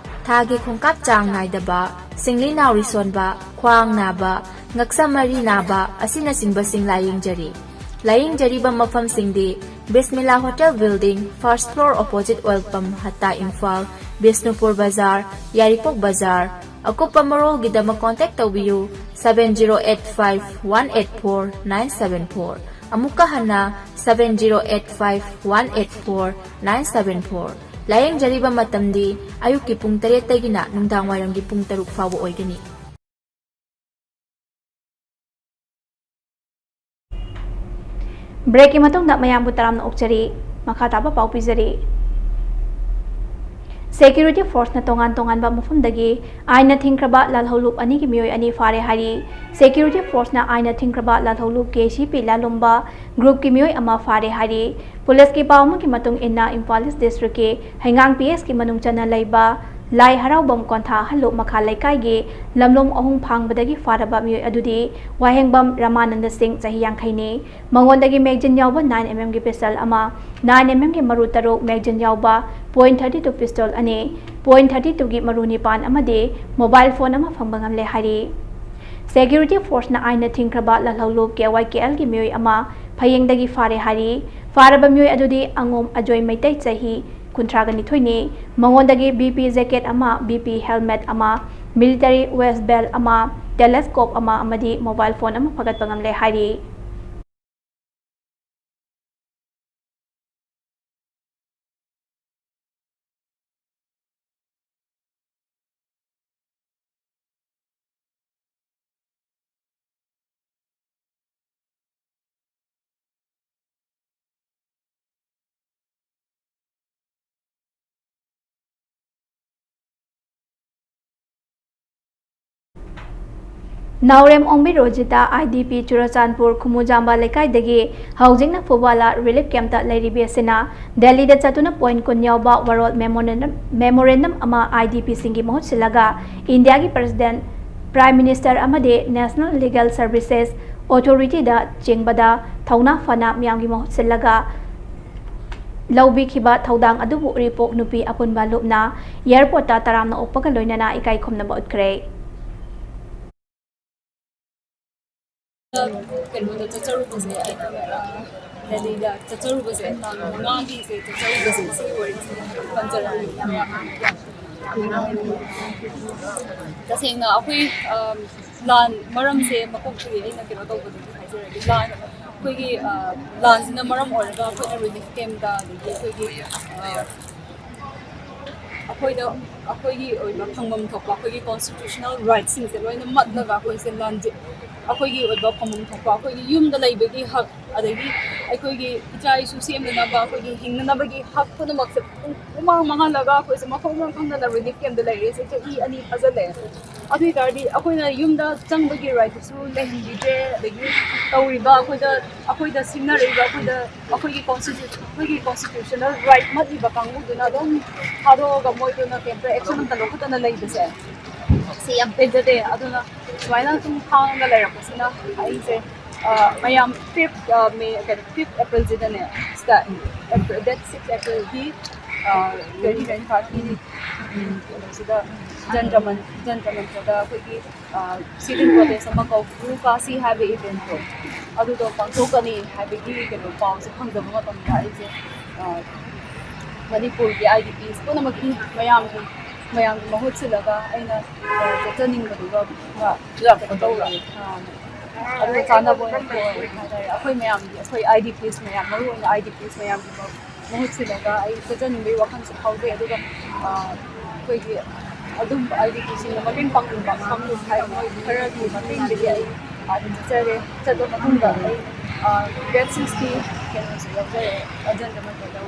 ꯊꯥꯒꯤ ꯈꯣꯡꯀꯥꯞ ꯆꯥꯡ ꯅꯥꯏꯗꯕ, ꯁꯤꯡꯂꯤ ꯅꯥꯎꯔꯤ ꯁꯣꯟꯕ, ꯈ꯭ꯋꯥꯡ ꯅꯥꯕ, ꯉꯛꯁꯝ ꯃꯔꯤ ꯅꯥꯕ ꯑꯁꯤꯅꯆꯤꯡꯕꯁꯤꯡ ꯂꯥꯌꯦꯡꯖꯔꯤ꯫ ꯂꯥꯌꯦꯡꯖꯔꯤꯕ ꯃꯐꯝꯁꯤꯡꯗꯤ Bismillah hotel building, first floor, opposite oil pump Hatta, Imphal, Bishnupur Bazar, Yairipok ꯕꯖꯥꯔ, ꯑꯀꯨꯞꯄ ꯃꯔꯣꯜꯒꯤꯗꯃꯛ contact ꯇꯧꯕꯤꯌꯨ seven zero eight five one eight four nine seven four꯫ ꯑꯃꯨꯛꯀ ꯍꯟꯅ seven zero eight five one eight four nine seven four꯫ ꯂꯥꯌꯦꯡꯖꯔꯤꯕ ꯃꯇꯝꯗꯤ ꯑꯌꯨꯛꯀꯤ ꯄꯨꯡ ꯇꯔꯦꯠꯇꯒꯤꯅ ꯅꯨꯡꯗꯥꯡꯋꯥꯏꯔꯝꯒꯤ ꯄꯨꯡ ꯇꯔꯨꯛ ꯐꯥꯎꯕ ꯑꯣꯏꯒꯅꯤ꯫ Breakꯀꯤ ꯃꯇꯨꯡꯗ ꯃꯌꯥꯝꯕꯨ ꯇꯔꯥꯝꯅ ꯑꯣꯛꯆꯔꯤ꯫ ꯃꯈꯥ ꯇꯥꯕ ꯄꯥꯎ ꯄꯤꯖꯔꯤ꯫ Security forceꯅ ꯇꯣꯉꯥꯟ ꯇꯣꯉꯥꯟꯕ ꯃꯐꯝꯗꯒꯤ ꯑꯥꯏꯟꯅ ꯊꯤꯡꯈ꯭ꯔꯕ ꯂꯥꯜꯍꯧꯂꯨꯞ ꯑꯅꯤꯒꯤ ꯃꯤꯑꯣꯏ ꯑꯅꯤ ꯐꯥꯔꯦ ꯍꯥꯏꯔꯤ꯫ Security forceꯅ ꯑꯥꯏꯟꯅ ꯊꯤꯡꯈ꯭ꯔꯕ ꯂꯥꯜꯍꯧꯂꯨꯞ ꯀꯦ ꯁꯤ ꯄꯤ ꯂꯥꯂꯨꯝꯕ groupꯀꯤ ꯃꯤꯑꯣꯏ ꯑꯃ ꯐꯥꯔꯦ ꯍꯥꯏꯔꯤ꯫ Policeꯀꯤ ꯄꯥꯎ ꯑꯃꯒꯤ ꯃꯇꯨꯡ ꯏꯟꯅ, ꯏꯝꯐꯥꯜ East Districtꯀꯤ ꯍꯩꯉꯥꯡ P Sꯀꯤ ꯃꯅꯨꯡ ꯆꯟꯅ ꯂꯩꯕ ꯂꯥꯏ ꯍꯔꯥꯎꯕꯝ ꯀꯣꯟꯊꯥ ꯍꯜꯂꯨꯞ ꯃꯈꯥ ꯂꯩꯀꯥꯏꯒꯤ ꯂꯝꯂꯣꯡ ꯑꯍꯨꯝ ꯐꯥꯡꯕꯗꯒꯤ ꯐꯥꯔꯕ ꯃꯤꯑꯣꯏ ꯑꯗꯨꯗꯤ ꯋꯥꯍꯦꯡꯕꯝ ꯔꯃꯥꯅꯟꯗ ꯁꯤꯡ, ꯆꯍꯤ ꯌꯥꯡꯈꯩꯅꯤ꯫ ꯃꯉꯣꯟꯗꯒꯤ magazine ꯌꯥꯎꯕ nine MM ꯒꯤ pistol ꯑꯃ, nine MM ꯒꯤ ꯃꯔꯨ ꯇꯔꯨꯛ, magazine ꯌꯥꯎꯕ point thirty two pistol ꯑꯅꯤ, point thirty two ꯒꯤ ꯃꯔꯨ ꯅꯤꯄꯥꯟ ꯑꯃꯗꯤ mobile phone ꯑꯃ ꯐꯪꯕ ꯉꯝꯂꯦ ꯍꯥꯏꯔꯤ꯫ Security forceꯅ ꯑꯥꯏꯟꯅ ꯊꯤꯡꯈ꯭ꯔꯕ ꯂꯥꯜꯍꯧꯂꯨꯞ KYKLꯒꯤ ꯃꯤꯑꯣꯏ ꯑꯃ ꯐꯌꯦꯡꯗꯒꯤ ꯐꯥꯔꯦ ꯍꯥꯏꯔꯤ꯫ ꯐꯥꯔꯕ ꯃꯤꯑꯣꯏ ꯑꯗꯨꯗꯤ ꯑꯉꯣꯝ ꯑꯖꯣꯏ ꯃꯩꯇꯩ, ꯆꯍꯤ ꯀꯨꯟꯊ꯭ꯔꯥꯒ ꯅꯤꯊꯣꯏꯅꯤ꯫ ꯃꯉꯣꯟꯗꯒꯤ BP jacket ꯑꯃ, BP helmet ꯑꯃ, military waist belt ꯑꯃ, telescope ꯑꯃ ꯑꯃꯗꯤ mobile phone ꯑꯃ ꯐꯒꯠꯄ ꯉꯝꯂꯦ ꯍꯥꯏꯔꯤ꯫ ꯅꯥꯎꯔꯦꯝ ꯑꯣꯡꯕꯤ ꯔꯣꯖꯤꯇꯥ, IDP, ꯆꯨꯔꯆꯥꯟꯄꯨꯔ ꯈꯨꯃꯨꯖꯥꯝꯕ ꯂꯩꯀꯥꯏꯗꯒꯤ ꯍꯧꯖꯤꯛꯅ ꯐꯨꯕꯥꯂꯥ relief campꯇ ꯂꯩꯔꯤꯕꯤ ꯑꯁꯤꯅ ꯗꯦꯜꯂꯤꯗ ꯆꯠꯇꯨꯅ point ꯀꯨꯟ ꯌꯥꯎꯕ ꯋꯥꯔꯣꯜ memorandum, memorandum ꯑꯃ IDPꯁꯤꯡꯒꯤ ꯃꯍꯨꯠ ꯁꯤꯜꯂꯒ ꯏꯟꯗꯤꯌꯥꯒꯤ President, Prime Minister ꯑꯃꯗꯤ National Legal Services Authorityꯗ ꯆꯦꯡꯕꯗ ꯊꯧꯅꯥ ꯐꯅ ꯃꯤꯌꯥꯝꯒꯤ ꯃꯍꯨꯠ ꯁꯤꯜꯂꯒ ꯂꯧꯕꯤꯈꯤꯕ ꯊꯧꯗꯥꯡ ꯑꯗꯨꯕꯨ ꯎꯔꯤꯄꯣꯛ ꯅꯨꯄꯤ ꯑꯄꯨꯟꯕ ꯂꯨꯞꯅ airportꯇ ꯇꯔꯥꯝꯅ ꯑꯣꯛꯄꯒ ꯂꯣꯏꯅꯅ ꯏꯀꯥꯏ ꯈꯨꯝꯅꯕ ꯎꯠꯈ꯭ꯔꯦ꯫ ꯀꯩꯅꯣꯗ ꯆꯠꯆꯔꯨꯕꯁꯦ, ꯑꯩꯅ, ꯑ, ꯗꯦꯜꯂꯤꯗ ꯆꯠꯆꯔꯨꯕꯁꯦ, ꯇꯥꯡ ꯃꯉꯥꯒꯤꯁꯦ ꯆꯠꯆꯔꯨꯕꯁꯦ, ꯁꯤ ꯑꯣꯏꯔꯤꯁꯦ ꯄꯟꯖꯔꯛꯑꯒꯦ꯫ ꯌꯥꯝ, ꯌꯥꯝ, ꯌꯥꯝ ꯇꯁꯦꯡꯅ ꯑꯩꯈꯣꯏ, ꯑ, ꯂꯥꯟ ꯃꯔꯝꯁꯦ ꯃꯀꯣꯛꯇꯒꯤ ꯑꯩꯅ ꯀꯩꯅꯣ ꯇꯧꯕꯗꯒꯤ ꯍꯥꯏꯖꯔꯒꯦ꯫ ꯂꯥꯟ, ꯑꯩꯈꯣꯏꯒꯤ, ꯑ, ꯂꯥꯟꯁꯤꯅ ꯃꯔꯝ ꯑꯣꯏꯔꯒ ꯑꯩꯈꯣꯏꯅ ꯔꯤꯂꯤꯐ ꯀꯦꯝꯞꯇ, ꯑꯗꯒꯤ ꯑꯩꯈꯣꯏꯒꯤ, ꯑ, ꯑꯩꯈꯣꯏꯗ, ꯑꯩꯈꯣꯏꯒꯤ ꯑꯣꯏꯕ ꯐꯪꯐꯝ ꯊꯣꯛꯄ ꯑꯩꯈꯣꯏꯒꯤ ꯀꯣꯟꯁꯇꯤꯇ꯭ꯌꯨꯁꯅꯦꯜ ꯔꯥꯏꯠꯁꯤꯡꯁꯦ ꯂꯣꯏꯅ ꯃꯠꯂꯒ ꯑꯩꯈꯣꯏꯁꯦ ꯂꯥꯟꯁꯦ, ꯑꯩꯈꯣꯏꯒꯤ ꯑꯣꯏꯕ ꯐꯪꯐꯝ ꯊꯣꯛꯄ ꯑꯩꯈꯣꯏꯒꯤ ꯌꯨꯝꯗ ꯂꯩꯕꯒꯤ ꯍꯛ, ꯑꯗꯒꯤ ꯑꯩꯈꯣꯏꯒꯤ ꯏꯆꯥ ꯏꯁꯨ ꯁꯦꯝꯅꯅꯕ, ꯑꯩꯈꯣꯏꯒꯤ ꯍꯤꯡꯅꯅꯕꯒꯤ ꯍꯛ ꯄꯨꯝꯅꯃꯛꯁꯦ ꯄꯨꯡ-, ꯄꯨꯡꯃꯥꯡ ꯃꯥꯡꯍꯜꯂꯒ ꯑꯩꯈꯣꯏꯁꯦ ꯃꯐꯝ ꯃꯔꯥꯡ ꯈꯪꯗꯅ ꯔꯤꯂꯤꯐ ꯀꯦꯝꯞꯇ ꯂꯩꯔꯤꯁꯦ ꯆꯍꯤ ꯑꯅꯤ ꯐꯥꯖꯤꯜꯂꯛꯑꯦ꯫ ꯑꯗꯨ ꯑꯣꯏ ꯇꯥꯔꯗꯤ ꯑꯩꯈꯣꯏꯅ ꯌꯨꯝꯗ ꯆꯪꯕꯒꯤ ꯔꯥꯏꯠꯇꯨꯁꯨ ꯂꯩꯍꯟꯕꯤꯗ꯭ꯔꯦ, ꯑꯗꯒꯤ ꯇꯧꯔꯤꯕ ꯑꯩꯈꯣꯏꯗ, ꯑꯩꯈꯣꯏꯗ ꯁꯤꯡꯅꯔꯛꯏꯕ ꯑꯩꯈꯣꯏꯗ, ꯑꯩꯈꯣꯏꯒꯤ ꯀꯣꯟꯁꯇꯤꯇ꯭ꯌꯨ-, ꯑꯩꯈꯣꯏꯒꯤ ꯀꯣꯟꯁꯇꯤꯇ꯭ꯌꯨꯁꯅꯦꯜ ꯔꯥꯏꯠ ꯃꯠꯂꯤꯕ ꯀꯥꯡꯕꯨꯗꯨꯅ ꯑꯗꯨꯝ ꯊꯥꯗꯣꯛꯑꯒ ꯃꯣꯏꯗꯨꯅ ꯀꯩꯝꯇ ꯑꯦꯛꯁꯟ ꯑꯝꯇ ꯂꯧꯈꯠꯇꯅ ꯂꯩꯕꯁꯦ, ꯁꯤ ꯌꯥꯝ ꯄꯦꯟꯖꯗꯦ꯫ ꯑꯗꯨꯅ ꯁꯨꯃꯥꯏꯅ ꯁꯨꯝ ꯈꯥꯡꯉꯒ ꯂꯩꯔꯛꯄꯁꯤꯅ ꯑꯩꯁꯦ, ꯑ, ꯃꯌꯥꯝ ꯐꯤꯐ, ꯑ, ꯃꯦ, ꯀꯩꯅꯣ, ꯐꯤꯐ ꯑꯦꯄ꯭ꯔꯤꯜꯁꯤꯗꯅꯦ, ꯁꯤꯗ, ꯑꯦꯄ꯭ꯔꯤꯜ, ꯗꯦꯠ ꯁꯤꯛꯁ ꯑꯦꯄ꯭ꯔꯤꯜꯒꯤ, ꯑ, ꯇ꯭ꯋꯦꯟꯇꯤ ꯇ꯭ꯋꯦꯟꯇꯤ ꯐꯥꯏꯚꯀꯤ, ꯎꯝ, ꯀꯩꯅꯣꯁꯤꯗ, ꯖꯟꯇ꯭ꯔ ꯃꯟ-, ꯖꯟꯇ꯭ꯔ ꯃꯟꯇ꯭ꯔꯗ ꯑꯩꯈꯣꯏꯒꯤ, ꯑ, ꯁꯤꯠ ꯏꯟ ꯄ꯭ꯔꯣꯇꯦꯁ ꯑꯃ ꯀꯧ-, ꯒꯨꯔꯨ ꯀꯥꯁꯤ ꯍꯥꯏꯕ ꯏꯚꯦꯟꯠꯇꯣ ꯑꯗꯨꯗꯣ ꯄꯥꯡꯊꯣꯛꯀꯅꯤ ꯍꯥꯏꯕꯒꯤ ꯀꯩꯅꯣ ꯄꯥꯎꯁꯦ ꯐꯪꯖꯕ ꯃꯇꯝꯗ ꯑꯩꯁꯦ, ꯑ, ꯃꯅꯤꯄꯨꯔꯒꯤ ꯑꯥꯏ ꯗꯤ ꯄꯤꯁ ꯄꯨꯝꯅꯃꯛꯀꯤ ꯃꯌꯥꯝꯒꯤ, ꯃꯌꯥꯝꯒꯤ ꯃꯍꯨꯠ ꯁꯤꯜꯂꯒ ꯑꯩꯅ, ꯑ, ꯆꯠꯆꯅꯤꯡꯕꯗꯨꯒ, ꯑ, ꯀꯩꯅꯣ ꯇꯧꯔꯦ꯫ ꯑ, ꯑꯗꯨꯒ ꯆꯥꯟꯅꯕ ꯑꯣꯏꯅ ꯊꯣꯛꯑꯦ ꯍꯥꯏꯇꯥꯔꯦ꯫ ꯑꯩꯈꯣꯏ ꯃꯌꯥꯝꯒꯤ, ꯑꯩꯈꯣꯏ ꯑꯥꯏ ꯗꯤ ꯄꯤꯁ ꯃꯌꯥꯝ, ꯃꯔꯨꯑꯣꯏꯅ ꯑꯥꯏ ꯗꯤ ꯄꯤꯁ ꯃꯌꯥꯝꯒꯤ ꯃꯍꯨꯠ ꯁꯤꯜꯂꯒ ꯑꯩ ꯆꯠꯆꯅꯤꯡꯕꯒꯤ ꯋꯥꯈꯜꯁꯨ ꯐꯥꯎꯖꯩ꯫ ꯑꯗꯨꯒ, ꯑ, ꯑꯩꯈꯣꯏꯒꯤ ꯑꯗꯨꯝꯕ ꯑꯥꯏ ꯗꯤ ꯄꯤꯁꯤꯡꯅ ꯃꯇꯦꯡ ꯄꯥꯡꯅꯤꯡꯕ ꯀꯥꯡꯂꯨꯞ ꯍꯥꯏ ꯃꯣꯏ ꯈꯔꯒꯤ ꯃꯇꯦꯡꯗꯒꯤ ꯑꯩ ꯑꯗꯨꯝ ꯆꯠꯆꯔꯦ꯫ ꯆꯠꯄ ꯃꯇꯨꯡꯗ ꯑꯩ, ꯑ, ꯗꯦꯠ ꯁꯤꯛꯁꯀꯤ ꯀꯩꯅꯣꯁꯦ ꯌꯥꯎꯖꯔꯦ, ꯑꯖꯦꯟꯗ ꯃꯇꯝꯗ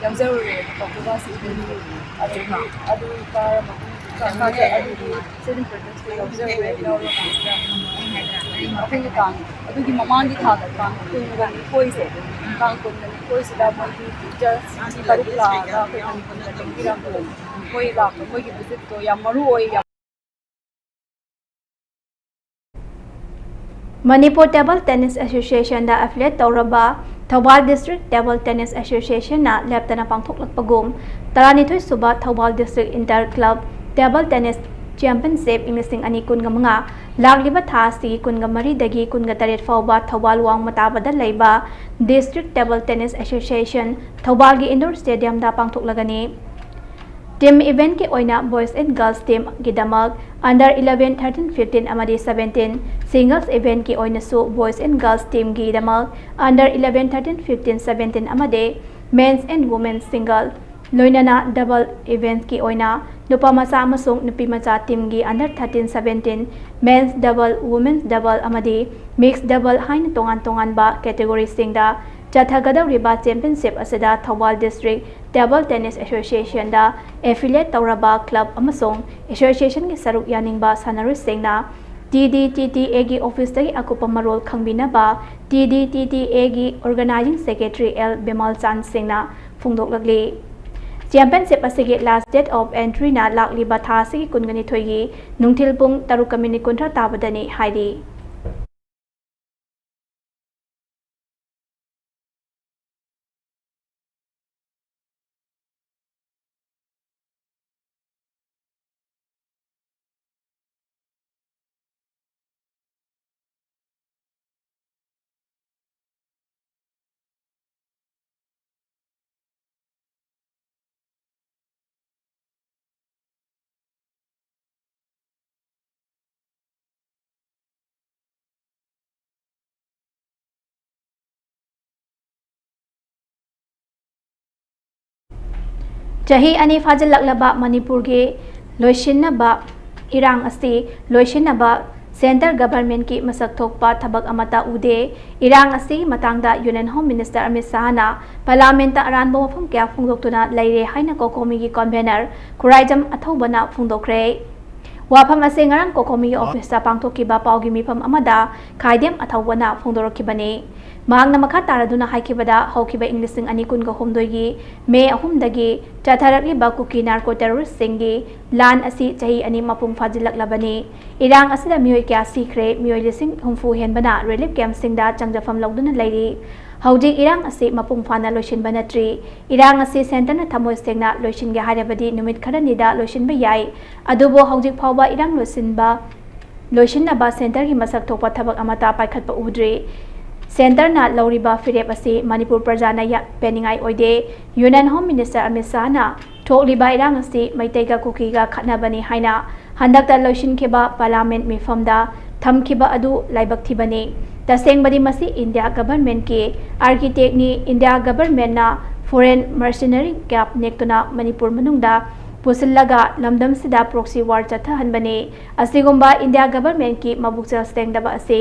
ꯌꯥꯎꯖꯔꯨꯔꯦ, ꯀꯧꯕ꯭ꯔꯨ ꯀꯥꯁꯤ ꯏꯚꯦꯟꯠꯀꯤ꯫ ꯑꯗꯒꯤ ꯑꯗꯨ ꯀꯥꯔ ꯃꯇꯨꯡ, ꯀꯥꯔ ꯑꯗꯨꯒꯤ ꯁꯤꯠ ꯏꯟ ꯄ꯭ꯔꯣꯇꯦꯁꯇ ꯌꯥꯎꯖꯔꯨꯔꯦ꯫ ꯌꯥꯎꯔꯀꯥꯟꯁꯤꯗ ꯑꯩꯈꯣꯏꯒꯤ ꯇꯥꯡ, ꯑꯗꯨꯒꯤ ꯃꯃꯥꯡꯒꯤ ꯊꯥꯗ ꯇꯥꯡ ꯀꯨꯟꯒ ꯅꯤꯊꯣꯏꯁꯦ, ꯇꯥꯡ ꯀꯨꯟꯒ ꯅꯤꯊꯣꯏꯁꯤꯗ ꯃꯣꯏꯒꯤ ꯇꯤꯆꯔꯁ ꯇꯔꯨꯛ ꯂꯥꯛꯑꯒ ꯑꯩꯈꯣꯏ ꯃꯅꯤꯄꯨꯔꯗ ꯆꯪꯕꯤꯔꯝꯃꯦ꯫ ꯃꯣꯏ ꯂꯥꯛꯄ, ꯃꯣꯏꯒꯤ ꯚꯤꯖꯤꯠꯇꯣ ꯌꯥꯝ ꯃꯔꯨ ꯑꯣꯏ, ꯌꯥꯝ ꯃꯅꯤꯄꯨꯔ ꯇꯦꯕꯜ ꯇꯦꯅꯤꯁ ꯑꯦꯁꯣꯁꯤꯌꯦꯁꯟꯗ ꯑꯦꯐꯤꯂꯤꯌꯦꯠ ꯇꯧꯔꯕ ꯊꯧꯕꯥꯜ ꯗꯤꯁꯇ꯭ꯔꯤꯛ ꯇꯦꯕꯜ ꯇꯦꯅꯤꯁ ꯑꯦꯁꯣꯁꯤꯌꯦꯁꯟꯅ ꯂꯦꯞꯇꯅ ꯄꯥꯡꯊꯣꯛꯂꯛꯄꯒꯨꯝ ꯇꯔꯥꯅꯤꯊꯣꯏ ꯁꯨꯕ Thoubal district inter club table tennis championship ꯏꯪ ꯂꯤꯁꯤꯡ ꯑꯅꯤ ꯀꯨꯟꯒ ꯃꯉꯥ ꯂꯥꯛꯂꯤꯕ ꯊꯥ ꯑꯁꯤꯒꯤ ꯀꯨꯟꯒ ꯃꯔꯤꯗꯒꯤ ꯀꯨꯟꯒ ꯇꯔꯦꯠ ꯐꯥꯎꯕ ꯊꯧꯕꯥꯜ ꯋꯥꯡꯃ ꯇꯥꯕꯗ ꯂꯩꯕ ꯗꯤꯁꯇ꯭ꯔꯤꯛ ꯇꯦꯕꯜ ꯇꯦꯅꯤꯁ ꯑꯦꯁꯣꯁꯤꯌꯦꯁꯟ ꯊꯧꯕꯥꯜꯒꯤ ꯏꯟꯗꯣꯔ ꯁ꯭ꯇꯦꯗꯤꯌꯝꯗ ꯄꯥꯡꯊꯣꯛꯂꯒꯅꯤ꯫ Team eventꯀꯤ ꯑꯣꯏꯅ Boys and Girls teamꯒꯤꯗꯃꯛ under eleven, thirteen, fifteen ꯑꯃꯗꯤ seventeen, singles eventꯀꯤ ꯑꯣꯏꯅꯁꯨ Boys and Girls teamꯒꯤꯗꯃꯛ under eleven, thirteen, fifteen, seventeen ꯑꯃꯗꯤ men's and women's single, ꯂꯣꯏꯅꯅ double eventꯀꯤ ꯑꯣꯏꯅ ꯅꯨꯄꯥ ꯃꯆꯥ ꯑꯃꯁꯨꯡ ꯅꯨꯄꯤ ꯃꯆꯥ teamꯒꯤ under thirteen, seventeen, men's double, women's double ꯑꯃꯗꯤ mixed double ꯍꯥꯏꯅ ꯇꯣꯉꯥꯟ ꯇꯣꯉꯥꯟꯕ categoryꯁꯤꯡꯗ ꯆꯠꯊꯒꯗꯧꯔꯤꯕ championship ꯑꯁꯤꯗ Thoubal District Table Tennis Associationꯗ affiliate ꯇꯧꯔꯕ club ꯑꯃꯁꯨꯡ associationꯒꯤ ꯁꯔꯨꯛ ꯌꯥꯅꯤꯡꯕ ꯁꯥꯟꯅꯔꯣꯏꯁꯤꯡꯅ T D T T Aꯒꯤ officeꯇꯒꯤ ꯑꯀꯨꯞꯄ ꯃꯔꯣꯜ ꯈꯪꯕꯤꯅꯕ T D T T Aꯒꯤ organizing secretary L Bimal ꯆꯥꯟ ꯁꯤꯡꯅ ꯐꯣꯡꯗꯣꯛꯂꯛꯂꯤ꯫ Championship ꯑꯁꯤꯒꯤ last date of entryꯅ ꯂꯥꯛꯂꯤꯕ ꯊꯥ ꯑꯁꯤꯒꯤ ꯀꯨꯟꯒ ꯅꯤꯊꯣꯏꯒꯤ ꯅꯨꯡꯊꯤꯜ ꯄꯨꯡ ꯇꯔꯨꯛꯀ minute ꯀꯨꯟꯊ꯭ꯔꯥ ꯇꯥꯕꯗꯅꯤ ꯍꯥꯏꯔꯤ꯫ ꯆꯍꯤ ꯑꯅꯤ ꯐꯥꯖꯤꯜꯂꯛꯂꯕ ꯃꯅꯤꯄꯨꯔꯒꯤ ꯂꯣꯏꯁꯤꯟꯅꯕ ꯏꯔꯥꯡ ꯑꯁꯤ ꯂꯣꯏꯁꯤꯟꯅꯕ centre governmentꯀꯤ ꯃꯁꯛ ꯊꯣꯛꯄ ꯊꯕꯛ ꯑꯃꯠꯇ ꯎꯗꯦ꯫ ꯏꯔꯥꯡ ꯑꯁꯤꯒꯤ ꯃꯇꯥꯡꯗ Union Home Minister ꯑꯃꯤꯠ ꯁꯍꯥꯅ parliamentꯇ ꯑꯔꯥꯟꯕ ꯋꯥꯐꯝ ꯀꯌꯥ ꯐꯣꯡꯗꯣꯛꯇꯨꯅ ꯂꯩꯔꯦ ꯍꯥꯏꯅ COCOMIꯒꯤ convener ꯈꯨꯔꯥꯏꯖꯝ ꯑꯊꯧꯕꯅ ꯐꯣꯡꯗꯣꯛꯈ꯭ꯔꯦ꯫ ꯋꯥꯐꯝ ꯑꯁꯤ ꯉꯔꯥꯡ COCOMIꯒꯤ officeꯇ ꯄꯥꯡꯊꯣꯛꯈꯤꯕ ꯄꯥꯎꯒꯤ ꯃꯤꯐꯝ ꯑꯃꯗ ꯈꯥꯏꯗꯦꯝ ꯑꯊꯧꯕꯅ ꯐꯣꯡꯗꯣꯔꯛꯈꯤꯕꯅꯤ꯫ ꯃꯍꯥꯛꯅ ꯃꯈꯥ ꯇꯥꯔꯗꯨꯅ ꯍꯥꯏꯈꯤꯕꯗ, ꯍꯧꯈꯤꯕ ꯏꯪ ꯂꯤꯁꯤꯡ ꯑꯅꯤ ꯀꯨꯟꯒ ꯍꯨꯝꯗꯣꯏꯒꯤ May ꯑꯍꯨꯝꯗꯒꯤ ꯆꯠꯊꯔꯛꯂꯤꯕ ꯀꯨꯀꯤ narco terroristꯁꯤꯡꯒꯤ ꯂꯥꯟ ꯑꯁꯤ ꯆꯍꯤ ꯑꯅꯤ ꯃꯄꯨꯡ ꯐꯥꯖꯤꯜꯂꯛꯂꯕꯅꯤ꯫ ꯏꯔꯥꯡ ꯑꯁꯤꯗ ꯃꯤꯑꯣꯏ ꯀꯌꯥ ꯁꯤꯈ꯭ꯔꯦ, ꯃꯤꯑꯣꯏ ꯂꯤꯁꯤꯡ ꯍꯨꯝꯐꯨ ꯍꯦꯟꯕꯅ relief campꯁꯤꯡꯗ ꯆꯪꯖꯐꯝ ꯂꯧꯗꯨꯅ ꯂꯩꯔꯤ꯫ ꯍꯧꯖꯤꯛ ꯏꯔꯥꯡ ꯑꯁꯤ ꯃꯄꯨꯡ ꯐꯥꯅ ꯂꯣꯏꯁꯤꯟꯕ ꯅꯠꯇ꯭ꯔꯤ꯫ ꯏꯔꯥꯡ ꯑꯁꯤ centreꯅ ꯊꯃꯣꯏ ꯁꯦꯡꯅ ꯂꯣꯏꯁꯤꯟꯒꯦ ꯍꯥꯏꯔꯕꯗꯤ ꯅꯨꯃꯤꯠ ꯈꯔꯅꯤꯗ ꯂꯣꯏꯁꯤꯟꯕ ꯌꯥꯏ꯫ ꯑꯗꯨꯕꯨ ꯍꯧꯖꯤꯛ ꯐꯥꯎꯕ ꯏꯔꯥꯡ ꯂꯣꯏꯁꯤꯟꯕ, ꯂꯣꯏꯁꯤꯟꯅꯕ centreꯒꯤ ꯃꯁꯛ ꯊꯣꯛꯄ ꯊꯕꯛ ꯑꯃꯠꯇ ꯄꯥꯏꯈꯠꯄ ꯎꯗ꯭ꯔꯤ꯫ Centreꯅ ꯂꯧꯔꯤꯕ ꯐꯤꯔꯦꯞ ꯑꯁꯤ ꯃꯅꯤꯄꯨꯔ ꯄ꯭ꯔꯖꯥꯅ ꯌꯥ-, ꯄꯦꯟꯅꯤꯡꯉꯥꯏ ꯑꯣꯏꯗꯦ꯫ Union Home Minister ꯑꯃꯤꯠ ꯁꯍꯥꯅ ꯊꯣꯛꯂꯤꯕ ꯏꯔꯥꯡ ꯑꯁꯤ ꯃꯩꯇꯩꯒ ꯀꯨꯀꯤꯒ ꯈꯠꯅꯕꯅꯤ ꯍꯥꯏꯅ ꯍꯟꯗꯛꯇ ꯂꯣꯏꯁꯤꯟꯈꯤꯕ ꯄꯥꯔꯂꯥꯃꯦꯟꯠ ꯃꯤꯐꯝꯗ ꯊꯝꯈꯤꯕ ꯑꯗꯨ ꯂꯥꯏꯕꯛ ꯊꯤꯕꯅꯤ꯫ ꯇꯁꯦꯡꯕꯗꯤ ꯃꯁꯤ ꯏꯟꯗꯤꯌꯥ ꯒꯚꯔꯟꯃꯦꯟꯠꯀꯤ ꯑꯥꯔꯀꯤꯇꯦꯛꯅꯤ꯫ ꯏꯟꯗꯤꯌꯥ ꯒꯚꯔꯟꯃꯦꯟꯠꯅ ꯐꯣꯔꯦꯟ ꯃꯔꯁꯤꯅꯔꯤ ꯀ꯭ꯌꯥꯝꯞ ꯅꯦꯛꯇꯨꯅ ꯃꯅꯤꯄꯨꯔ ꯃꯅꯨꯡꯗ ꯄꯨꯁꯤꯜꯂꯒ ꯂꯝꯗꯝꯁꯤꯗ ꯄ꯭ꯔꯣꯛꯁꯤ ꯋꯥꯔ ꯆꯠꯊꯍꯟꯕꯅꯤ꯫ ꯑꯁꯤꯒꯨꯝꯕ ꯏꯟꯗꯤꯌꯥ ꯒꯚꯔꯟꯃꯦꯟꯠꯀꯤ ꯃꯕꯨꯛꯆꯦꯜ ꯁꯦꯡꯗꯕ ꯑꯁꯤ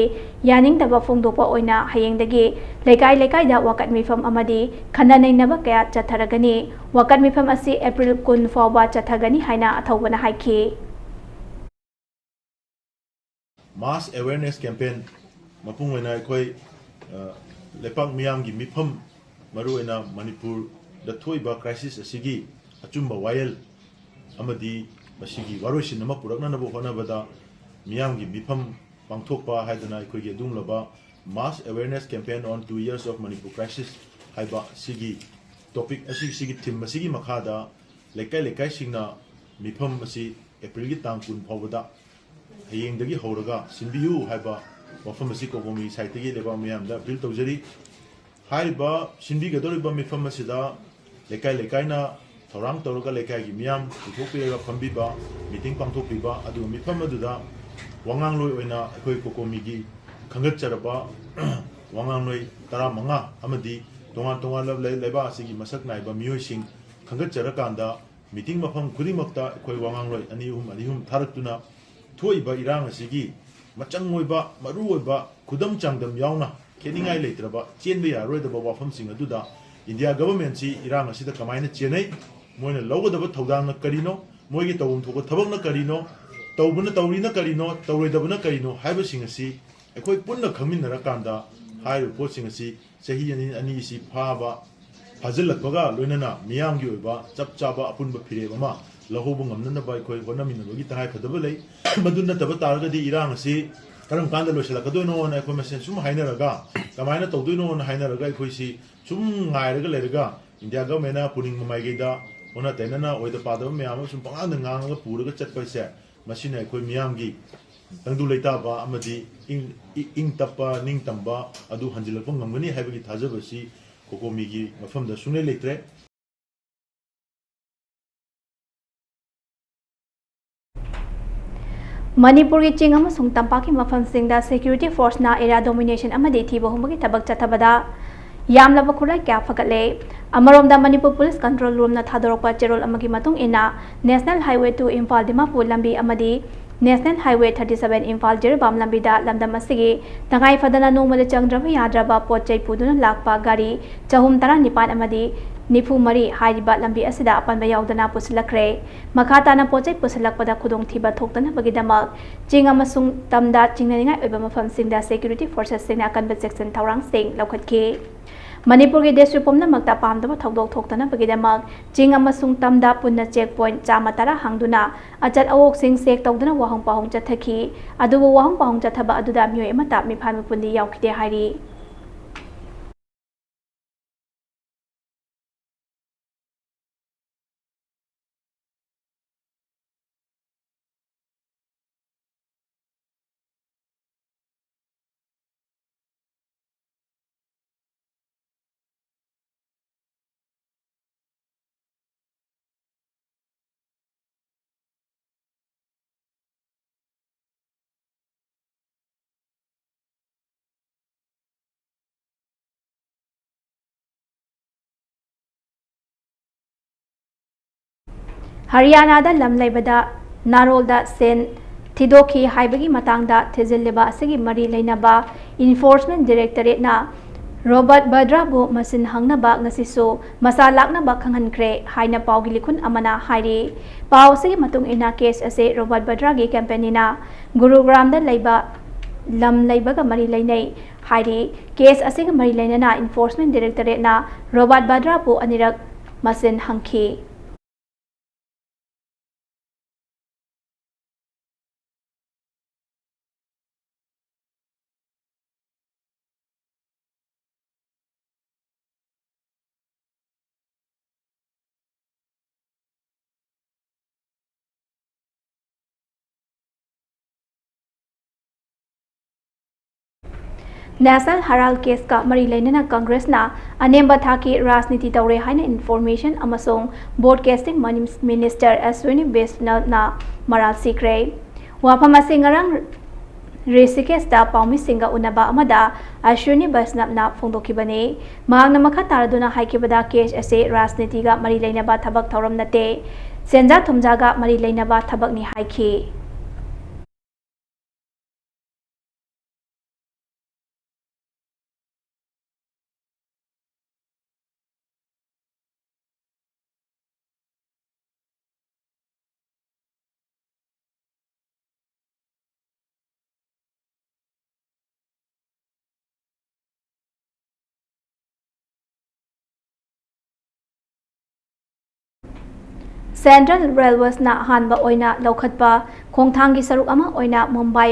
ꯌꯥꯅꯤꯡꯗꯕ ꯐꯣꯡꯗꯣꯛꯄ ꯑꯣꯏꯅ ꯍꯌꯦꯡꯗꯒꯤ ꯂꯩꯀꯥꯏ ꯂꯩꯀꯥꯏꯗ ꯋꯥꯀꯠ ꯃꯤꯐꯝ ꯑꯃꯗꯤ ꯈꯟꯅ ꯅꯩꯅꯕ ꯀꯌꯥ ꯆꯠꯊꯔꯒꯅꯤ꯫ ꯋꯥꯀꯠ ꯃꯤꯐꯝ ꯑꯁꯤ ꯑꯦꯄ꯭ꯔꯤꯜ ꯀꯨꯟ ꯐꯥꯎꯕ ꯆꯠꯊꯒꯅꯤ ꯍꯥꯏꯅ ꯑꯊꯧꯕꯅ ꯍꯥꯏꯈꯤ꯫ Mass awareness campaign ꯃꯄꯨꯡ ꯑꯣꯏꯅ ꯑꯩꯈꯣꯏ ꯂꯩꯄꯥꯛ ꯃꯤꯌꯥꯝꯒꯤ ꯃꯤꯐꯝ, ꯃꯔꯨꯑꯣꯏꯅ ꯃꯅꯤꯄꯨꯔꯗ ꯊꯣꯛꯏꯕ ꯀ꯭ꯔꯥꯏꯁꯤꯁ ꯑꯁꯤꯒꯤ ꯑꯆꯨꯝꯕ ꯋꯥꯌꯦꯜ ꯑꯃꯗꯤ ꯃꯁꯤꯒꯤ ꯋꯥꯔꯣꯏꯁꯤꯟ ꯑꯃ ꯄꯨꯔꯛꯅꯅꯕ ꯍꯣꯠꯅꯕꯗ ꯃꯤꯌꯥꯝꯒꯤ ꯃꯤꯐꯝ ꯄꯥꯡꯊꯣꯛꯄ ꯍꯥꯏꯗꯅ ꯑꯩꯈꯣꯏꯒꯤ ꯑꯗꯨꯒꯨꯝꯂꯕ Mass Awareness Campaign on Two Years of Manipur Crisis ꯍꯥꯏꯕ ꯁꯤꯒꯤ ꯇꯣꯄꯤꯛ ꯑꯁꯤ, ꯁꯤꯒꯤ ꯊꯤꯝ ꯑꯁꯤꯒꯤ ꯃꯈꯥꯗ ꯂꯩꯀꯥꯏ ꯂꯩꯀꯥꯏꯁꯤꯡꯅ ꯃꯤꯐꯝ ꯑꯁꯤ ꯑꯦꯄ꯭ꯔꯤꯜꯒꯤ ꯇꯥꯡ ꯀꯨꯟ ꯐꯥꯎꯕꯗ ꯍꯌꯦꯡꯗꯒꯤ ꯍꯧꯔꯒ ꯁꯤꯟꯕꯤꯌꯨ ꯍꯥꯏꯕ ꯋꯥꯐꯝ ꯑꯁꯤ ꯀꯣꯀꯣꯃꯤ ꯁꯥꯏꯠꯇꯒꯤ ꯂꯩꯕꯥꯛ ꯃꯤꯌꯥꯝꯗ ꯑꯄꯤꯜ ꯇꯧꯖꯔꯤ꯫ ꯍꯥꯏꯔꯤꯕ ꯁꯤꯟꯕꯤꯒꯗꯧꯔꯤꯕ ꯃꯤꯐꯝ ꯑꯁꯤꯗ ꯂꯩꯀꯥꯏ ꯂꯩꯀꯥꯏꯅ ꯊꯧꯔꯥꯡ ꯇꯧꯔꯒ ꯂꯩꯀꯥꯏꯒꯤ ꯃꯤꯌꯥꯝ ꯄꯨꯊꯣꯛꯄꯤꯔꯒ ꯐꯝꯕꯤꯕ, ꯃꯤꯇꯤꯡ ꯄꯥꯡꯊꯣꯛꯄꯤꯕ, ꯑꯗꯨꯒ ꯃꯤꯐꯝ ꯑꯗꯨꯗ ꯋꯥꯉꯥꯡꯂꯣꯏ ꯑꯣꯏꯅ ꯑꯩꯈꯣꯏ ꯀꯣꯀꯣꯃꯤꯒꯤ ꯈꯟꯒꯠꯆꯔꯕ ꯋꯥꯉꯥꯡꯂꯣꯏ ꯇꯔꯥꯃꯉꯥ ꯑꯃꯗꯤ ꯇꯣꯉꯥꯟ ꯇꯣꯉꯥꯟꯕ ꯂꯩ-, ꯂꯩꯕꯥꯛ ꯑꯁꯤꯒꯤ ꯃꯁꯛ ꯅꯥꯏꯕ ꯃꯤꯑꯣꯏꯁꯤꯡ ꯈꯟꯒꯠꯆꯔꯀꯥꯟꯗ ꯃꯤꯇꯤꯡ ꯃꯐꯝ ꯈꯨꯗꯤꯡꯃꯛꯇ ꯑꯩꯈꯣꯏ ꯋꯥꯉꯥꯡꯂꯣꯏ ꯑꯅꯤ ꯑꯍꯨꯝ, ꯑꯅꯤ ꯑꯍꯨꯝ ꯊꯥꯔꯛꯇꯨꯅ ꯊꯣꯛꯏꯕ ꯏꯔꯥꯡ ꯑꯁꯤꯒꯤ ꯃꯆꯪ ꯑꯣꯏꯕ, ꯃꯔꯨ ꯑꯣꯏꯕ, ꯈꯨꯗꯝ ꯆꯥꯡꯗꯝ ꯌꯥꯎꯅ ꯈꯦꯠꯅꯤꯡꯉꯥꯏ ꯂꯩꯇ꯭ꯔꯕ, ꯆꯦꯟꯕ ꯌꯥꯔꯔꯣꯏꯗꯕ ꯋꯥꯐꯝꯁꯤꯡ ꯑꯗꯨꯗ ꯏꯟꯗꯤꯌꯥ ꯒꯚꯔꯟꯃꯦꯟꯠꯁꯤ ꯏꯔꯥꯡ ꯑꯁꯤꯗ ꯀꯃꯥꯏꯅ ꯆꯦꯟꯅꯩ, ꯃꯣꯏꯅ ꯂꯧꯒꯗꯕ ꯊꯧꯗꯥꯡꯅ ꯀꯔꯤꯅꯣ, ꯃꯣꯏꯒꯤ ꯇꯧꯐꯝ ꯊꯣꯛꯄ ꯊꯕꯛꯅ ꯀꯔꯤꯅꯣ, ꯇꯧꯕꯅ ꯇꯧꯔꯤꯅ ꯀꯔꯤꯅꯣ, ꯇꯧꯔꯣꯏꯗꯕꯅ ꯀꯔꯤꯅꯣ ꯍꯥꯏꯕꯁꯤꯡ ꯑꯁꯤ ꯑꯩꯈꯣꯏ ꯄꯨꯟꯅ ꯈꯪꯃꯤꯟꯅꯔꯀꯥꯟꯗ ꯍꯥꯏꯔꯤꯕ ꯄꯣꯠꯁꯤꯡ ꯑꯁꯤ ꯆꯍꯤ ꯑꯅꯤ, ꯑꯅꯤꯁꯤ ꯐꯥꯕ ꯐꯥꯖꯤꯜꯂꯛꯄꯒ ꯂꯣꯏꯅꯅ ꯃꯤꯌꯥꯝꯒꯤ ꯑꯣꯏꯕ ꯆꯞ ꯆꯥꯕ ꯑꯄꯨꯟꯕ ꯐꯤꯔꯦꯞ ꯑꯃ ꯂꯧꯍꯧꯕ ꯉꯝꯅꯅꯕ ꯑꯩꯈꯣꯏ ꯍꯣꯠꯅꯃꯤꯟꯅꯕꯒꯤ ꯇꯉꯥꯏꯐꯗꯕ ꯂꯩ꯫ ꯃꯗꯨ ꯅꯠꯇꯕ ꯇꯥꯔꯒꯗꯤ ꯏꯔꯥꯡ ꯑꯁꯤ ꯀꯔꯝ ꯀꯥꯟꯗ ꯂꯣꯏꯁꯤꯜꯂꯛꯀꯗꯣꯏꯅꯣꯅ ꯑꯩꯈꯣꯏ ꯃꯁꯦꯟ ꯁꯨꯝ ꯍꯥꯏꯅꯔꯒ, ꯀꯃꯥꯏꯅ ꯇꯧꯗꯣꯏꯅꯣꯅ ꯍꯥꯏꯅꯔꯒ ꯑꯩꯈꯣꯏꯁꯤ ꯁꯨꯝ ꯉꯥꯏꯔꯒ ꯂꯩꯔꯒ ꯏꯟꯗꯤꯌꯥ ꯒꯚꯔꯟꯃꯦꯟꯠꯅ ꯄꯨꯅꯤꯡꯕ ꯃꯥꯏꯀꯩꯗ ꯑꯣꯟꯅ ꯇꯩꯅꯅ ꯑꯣꯏꯗ ꯄꯥꯗꯕ ꯃꯌꯥꯝ ꯑꯃ ꯁꯨꯝ ꯄꯉꯥꯡꯗ ꯉꯥꯡꯉꯒ ꯄꯨꯔꯒ ꯆꯠꯄ ꯍꯥꯏꯁꯦ, ꯃꯁꯤꯅ ꯑꯩꯈꯣꯏ ꯃꯤꯌꯥꯝꯒꯤ ꯇꯪꯗꯨ ꯂꯩꯇꯥꯕ ꯑꯃꯗꯤ ꯏꯪ, ꯏ-, ꯏꯪ ꯇꯞꯄ, ꯅꯤꯡ ꯇꯝꯕ ꯑꯗꯨ ꯍꯟꯖꯤꯜꯂꯛꯄ ꯉꯝꯒꯅꯤ ꯍꯥꯏꯕꯒꯤ ꯊꯥꯖꯕꯁꯤ ꯀꯣꯀꯣꯃꯤꯒꯤ ꯃꯐꯝꯗ ꯁꯨꯡꯂꯩ ꯂꯩꯇ꯭ꯔꯦ꯫ ꯃꯅꯤꯄꯨꯔꯒꯤ ꯆꯤꯡ ꯑꯃꯁꯨꯡ ꯇꯝꯄꯥꯛꯀꯤ ꯃꯐꯝꯁꯤꯡꯗ security forceꯅ area domination ꯑꯃꯗꯤ ꯊꯤꯕ ꯍꯨꯝꯕꯒꯤ ꯊꯕꯛ ꯆꯠꯊꯕꯗ ꯌꯥꯝꯂꯕ ꯈꯨꯠꯂꯥꯏ ꯀꯌꯥ ꯐꯒꯠꯂꯦ꯫ ꯑꯃꯔꯣꯝꯗ, ꯃꯅꯤꯄꯨꯔ police control roomꯅ ꯊꯥꯗꯣꯔꯛꯄ ꯆꯦꯔꯣꯜ ꯑꯃꯒꯤ ꯃꯇꯨꯡ ꯏꯟꯅ, National Highway two Imphal Dimapur ꯂꯝꯕꯤ ꯑꯃꯗꯤ National Highway thirty seven Imphal Jiribam ꯂꯝꯕꯤꯗ ꯂꯝꯗꯝ ꯑꯁꯤꯒꯤ ꯇꯉꯥꯏ ꯐꯗꯅ ꯅꯣꯡꯃꯗ ꯆꯪꯗ꯭ꯔꯕ ꯌꯥꯗ꯭ꯔꯕ ꯄꯣꯠ ꯆꯩ ꯄꯨꯗꯨꯅ ꯂꯥꯛꯄ ꯒꯥꯔꯤ ꯆꯍꯨꯝ ꯇꯔꯥꯅꯤꯄꯥꯟ ꯑꯃꯗꯤ ꯅꯤꯐꯨ ꯃꯔꯤ ꯍꯥꯏꯔꯤꯕ ꯂꯝꯕꯤ ꯑꯁꯤꯗ ꯑꯄꯟꯕ ꯌꯥꯎꯗꯅ ꯄꯨꯁꯤꯜꯂꯛꯈ꯭ꯔꯦ꯫ ꯃꯈꯥ ꯇꯥꯅ ꯄꯣꯠ ꯆꯩ ꯄꯨꯁꯤꯜꯂꯛꯄꯗ ꯈꯨꯗꯣꯡꯊꯤꯕ ꯊꯣꯛꯇꯅꯕꯒꯤꯗꯃꯛ ꯆꯤꯡ ꯑꯃꯁꯨꯡ ꯇꯝꯗ ꯆꯤꯡꯅꯅꯤꯡꯉꯥꯏ ꯑꯣꯏꯕ ꯃꯐꯝꯁꯤꯡꯗ security forcesꯁꯤꯡꯅ ꯑꯀꯟꯕ ꯆꯦꯛꯁꯤꯟ ꯊꯧꯔꯥꯡꯁꯤꯡ ꯂꯧꯈꯠꯈꯤ꯫ ꯃꯅꯤꯄꯨꯔꯒꯤ district ꯄꯨꯝꯅꯃꯛꯇ ꯄꯥꯝꯗꯕ ꯊꯧꯗꯣꯛ ꯊꯣꯛꯇꯅꯕꯒꯤꯗꯃꯛ ꯆꯤꯡ ꯑꯃꯁꯨꯡ ꯇꯝꯗ ꯄꯨꯟꯅ check point ꯆꯥꯝꯃ ꯇꯔꯥ ꯍꯥꯡꯗꯨꯅ ꯑꯆꯠ ꯑꯋꯣꯛꯁꯤꯡ check ꯇꯧꯗꯨꯅ ꯋꯥꯍꯪ ꯄꯥꯎꯍꯪ ꯆꯠꯊꯈꯤ꯫ ꯑꯗꯨꯕꯨ ꯋꯥꯍꯪ ꯄꯥꯎꯍꯪ ꯆꯠꯊꯕ ꯑꯗꯨꯗ ꯃꯤꯑꯣꯏ ꯑꯃꯠꯇ ꯃꯤꯐꯥ ꯃꯤꯄꯨꯟꯗꯤ ꯌꯥꯎꯈꯤꯗꯦ ꯍꯥꯏꯔꯤ꯫ ꯍꯔꯤꯌꯥꯅꯥꯗ ꯂꯝ ꯂꯩꯕꯗ ꯅꯥꯔꯣꯜꯗ ꯁꯦꯟ ꯊꯤꯗꯣꯛꯈꯤ ꯍꯥꯏꯕꯒꯤ ꯃꯇꯥꯡꯗ ꯊꯤꯖꯤꯜꯂꯤꯕ ꯑꯁꯤꯒꯤ ꯃꯔꯤ ꯂꯩꯅꯕ Enforcement Directorateꯅ ꯔꯣꯕꯔꯠ ꯕꯗ꯭ꯔꯥꯕꯨ ꯃꯁꯤꯟ ꯍꯪꯅꯕ ꯉꯁꯤꯁꯨ ꯃꯁꯥ ꯂꯥꯛꯅꯕ ꯈꯪꯍꯟꯈ꯭ꯔꯦ ꯍꯥꯏꯅ ꯄꯥꯎꯒꯤ ꯂꯤꯈꯨꯟ ꯑꯃꯅ ꯍꯥꯏꯔꯤ꯫ ꯄꯥꯎ ꯑꯁꯤꯒꯤ ꯃꯇꯨꯡ ꯏꯟꯅ, case ꯑꯁꯤ ꯔꯣꯕꯔꯠ ꯕꯗ꯭ꯔꯥꯒꯤ companyꯅ ꯒꯨꯔꯨꯒ꯭ꯔꯥꯝꯗ ꯂꯩꯕ ꯂꯝ ꯂꯩꯕꯒ ꯃꯔꯤ ꯂꯩꯅꯩ ꯍꯥꯏꯔꯤ꯫ Case ꯑꯁꯤꯒ ꯃꯔꯤ ꯂꯩꯅꯅ Enforcement Directorateꯅ ꯔꯣꯕꯥꯔꯠ ꯕꯗ꯭ꯔꯥꯕꯨ ꯑꯅꯤꯔꯛ ꯃꯁꯤꯟ ꯍꯪꯈꯤ꯫ National Haral caseꯀ ꯃꯔꯤ ꯂꯩꯅꯅ Congressꯅ ꯑꯅꯦꯝꯕ ꯊꯥꯛꯀꯤ ꯔꯥꯖꯅꯤꯇꯤ ꯇꯧꯔꯦ ꯍꯥꯏꯅ Information ꯑꯃꯁꯨꯡ Broadcasting Minister ꯑꯁ꯭ꯋꯤꯅꯤ ꯕꯦꯁꯅꯜꯅ ꯃꯔꯥꯜ ꯁꯤꯈ꯭ꯔꯦ꯫ ꯋꯥꯐꯝ ꯑꯁꯤ ꯉꯔꯥꯡ ꯔꯤꯁꯤꯀꯦꯁꯇ ꯄꯥꯎꯃꯤꯁꯤꯡꯒ ꯎꯅꯕ ꯑꯃꯗ ꯑꯁ꯭ꯋꯤꯅꯤ ꯕꯩꯁꯅꯕꯅ ꯐꯣꯡꯗꯣꯛꯈꯤꯕꯅꯤ꯫ ꯃꯍꯥꯛꯅ ꯃꯈꯥ ꯇꯥꯔꯗꯨꯅ ꯍꯥꯏꯈꯤꯕꯗ, ꯀꯦꯁ ꯑꯁꯤ ꯔꯥꯖꯅꯤꯇꯤꯒ ꯃꯔꯤ ꯂꯩꯅꯕ ꯊꯕꯛ ꯊꯧꯔꯝ ꯅꯠꯇꯦ, ꯁꯦꯟꯖꯥ ꯊꯨꯝꯖꯥꯒ ꯃꯔꯤ ꯂꯩꯅꯕ ꯊꯕꯛꯅꯤ ꯍꯥꯏꯈꯤ꯫ ꯁꯦꯟꯇ꯭ꯔꯦꯜ ꯔꯦꯜꯋꯦꯁꯅ ꯑꯍꯥꯟꯕ ꯑꯣꯏꯅ ꯂꯧꯈꯠꯄ ꯈꯣꯡꯊꯥꯡꯒꯤ ꯁꯔꯨꯛ ꯑꯃ ꯑꯣꯏꯅ ꯃꯨꯝꯕꯥꯏ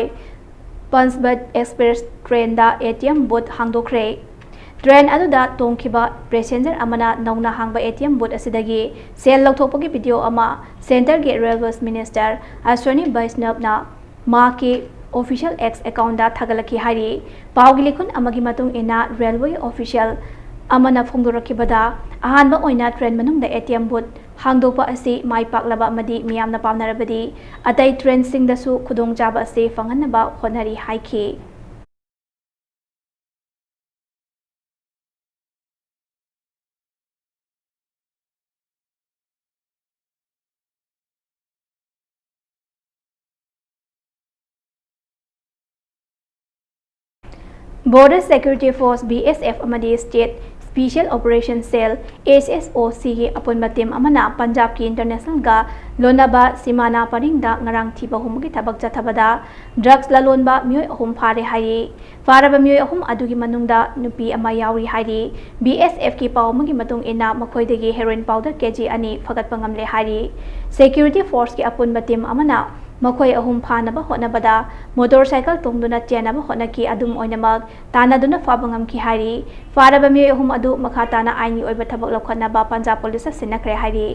ꯄꯟꯆꯕꯠ ꯑꯦꯛꯁꯄ꯭ꯔꯦꯁ ꯇ꯭ꯔꯦꯟꯗ ꯑꯦ ꯇꯤ ꯑꯦꯝ ꯕꯨꯠ ꯍꯥꯡꯗꯣꯛꯈ꯭ꯔꯦ꯫ ꯇ꯭ꯔꯦꯟ ꯑꯗꯨꯗ ꯇꯣꯡꯈꯤꯕ ꯄꯦꯁꯦꯟꯖꯔ ꯑꯃꯅ ꯅꯧꯅ ꯍꯥꯡꯕ ꯑꯦ ꯇꯤ ꯑꯦꯝ ꯕꯨꯠ ꯑꯁꯤꯗꯒꯤ ꯁꯦꯜ ꯂꯧꯊꯣꯛꯄꯒꯤ ꯚꯤꯗꯤꯑꯣ ꯑꯃ ꯁꯦꯟꯇꯔꯒꯤ ꯔꯦꯜꯋꯦꯁ ꯃꯤꯅꯤꯁꯇꯔ ꯑꯁ꯭ꯋꯤꯅꯤ ꯕꯩꯁꯅꯕꯅ ꯃꯍꯥꯛꯀꯤ ꯑꯣꯐꯤꯁꯤꯌꯦꯜ ꯑꯦꯛꯁ ꯑꯦꯀꯥꯎꯟꯗ ꯊꯥꯒꯠꯂꯛꯈꯤ ꯍꯥꯏꯔꯤ꯫ ꯄꯥꯎꯒꯤ ꯂꯤꯈꯨꯟ ꯑꯃꯒꯤ ꯃꯇꯨꯡ ꯏꯟꯅ, ꯔꯦꯜꯋꯦ ꯑꯣꯐꯤꯁꯤꯌꯦꯜ ꯑꯃꯅ ꯐꯣꯡꯗꯣꯔꯛꯈꯤꯕꯗ, ꯑꯍꯥꯟꯕ ꯑꯣꯏꯅ ꯇ꯭ꯔꯦꯟ ꯃꯅꯨꯡꯗ ꯑꯦ ꯇꯤ ꯑꯦꯝ ꯕꯨꯠ ꯍꯥꯡꯗꯣꯛꯄ ꯑꯁꯤ ꯃꯥꯏ ꯄꯥꯛꯂꯕ ꯑꯃꯗꯤ ꯃꯤꯌꯥꯝꯅ ꯄꯥꯝꯅꯔꯕꯗꯤ ꯑꯇꯩ ꯇ꯭ꯔꯦꯟꯁꯤꯡꯗꯁꯨ ꯈꯨꯗꯣꯡꯆꯥꯕ ꯑꯁꯤ ꯐꯪꯍꯟꯅꯕ ꯍꯣꯠꯅꯔꯤ ꯍꯥꯏꯈꯤ꯫ Border Security Force, B S F, ꯑꯃꯗꯤ State Special Operation Cell, S S O C, ꯒꯤ ꯑꯄꯨꯟꯕ ꯇꯤꯝ ꯑꯃꯅ ꯄꯟꯖꯥꯕꯀꯤ ꯏꯟꯇꯔꯅꯦꯁꯅꯦꯜꯒ ꯂꯣꯟꯅꯕ ꯁꯤꯃꯥꯅꯥ ꯄꯔꯤꯡꯗ ꯉꯔꯥꯡ ꯊꯤꯕ ꯍꯨꯝꯕꯒꯤ ꯊꯕꯛ ꯆꯠꯊꯕꯗ ꯗ꯭ꯔꯒꯁ ꯂꯂꯣꯟꯕ ꯃꯤꯑꯣꯏ ꯑꯍꯨꯝ ꯐꯥꯔꯦ ꯍꯥꯏꯔꯤ꯫ ꯐꯥꯔꯕ ꯃꯤꯑꯣꯏ ꯑꯍꯨꯝ ꯑꯗꯨꯒꯤ ꯃꯅꯨꯡꯗ ꯅꯨꯄꯤ ꯑꯃ ꯌꯥꯎꯔꯤ ꯍꯥꯏꯔꯤ꯫ B S F ꯀꯤ ꯄꯥꯎ ꯑꯃꯒꯤ ꯃꯇꯨꯡ ꯏꯟꯅ, ꯃꯈꯣꯏꯗꯒꯤ heroin powder K G ꯑꯅꯤ ꯐꯒꯠꯄ ꯉꯝꯂꯦ ꯍꯥꯏꯔꯤ꯫ Security force ꯀꯤ ꯑꯄꯨꯟꯕ ꯇꯤꯝ ꯑꯃꯅ ꯃꯈꯣꯏ ꯑꯍꯨꯝ ꯐꯥꯅꯕ ꯍꯣꯠꯅꯕꯗ motorcycle ꯇꯣꯡꯗꯨꯅ ꯆꯦꯟꯅꯕ ꯍꯣꯠꯅꯈꯤ꯫ ꯑꯗꯨꯝ ꯑꯣꯏꯅꯃꯛ, ꯇꯥꯟꯅꯗꯨꯅ ꯐꯥꯕ ꯉꯝꯈꯤ ꯍꯥꯏꯔꯤ꯫ ꯐꯥꯔꯕ ꯃꯤꯑꯣꯏ ꯑꯍꯨꯝ ꯑꯗꯨ ꯃꯈꯥ ꯇꯥꯅ ꯑꯥꯏꯟꯒꯤ ꯑꯣꯏꯕ ꯊꯕꯛ ꯂꯧꯈꯠꯅꯕ ꯄꯟꯖꯥꯕ ꯄꯨꯂꯤꯁꯅ ꯁꯤꯟꯅꯈ꯭ꯔꯦ ꯍꯥꯏꯔꯤ꯫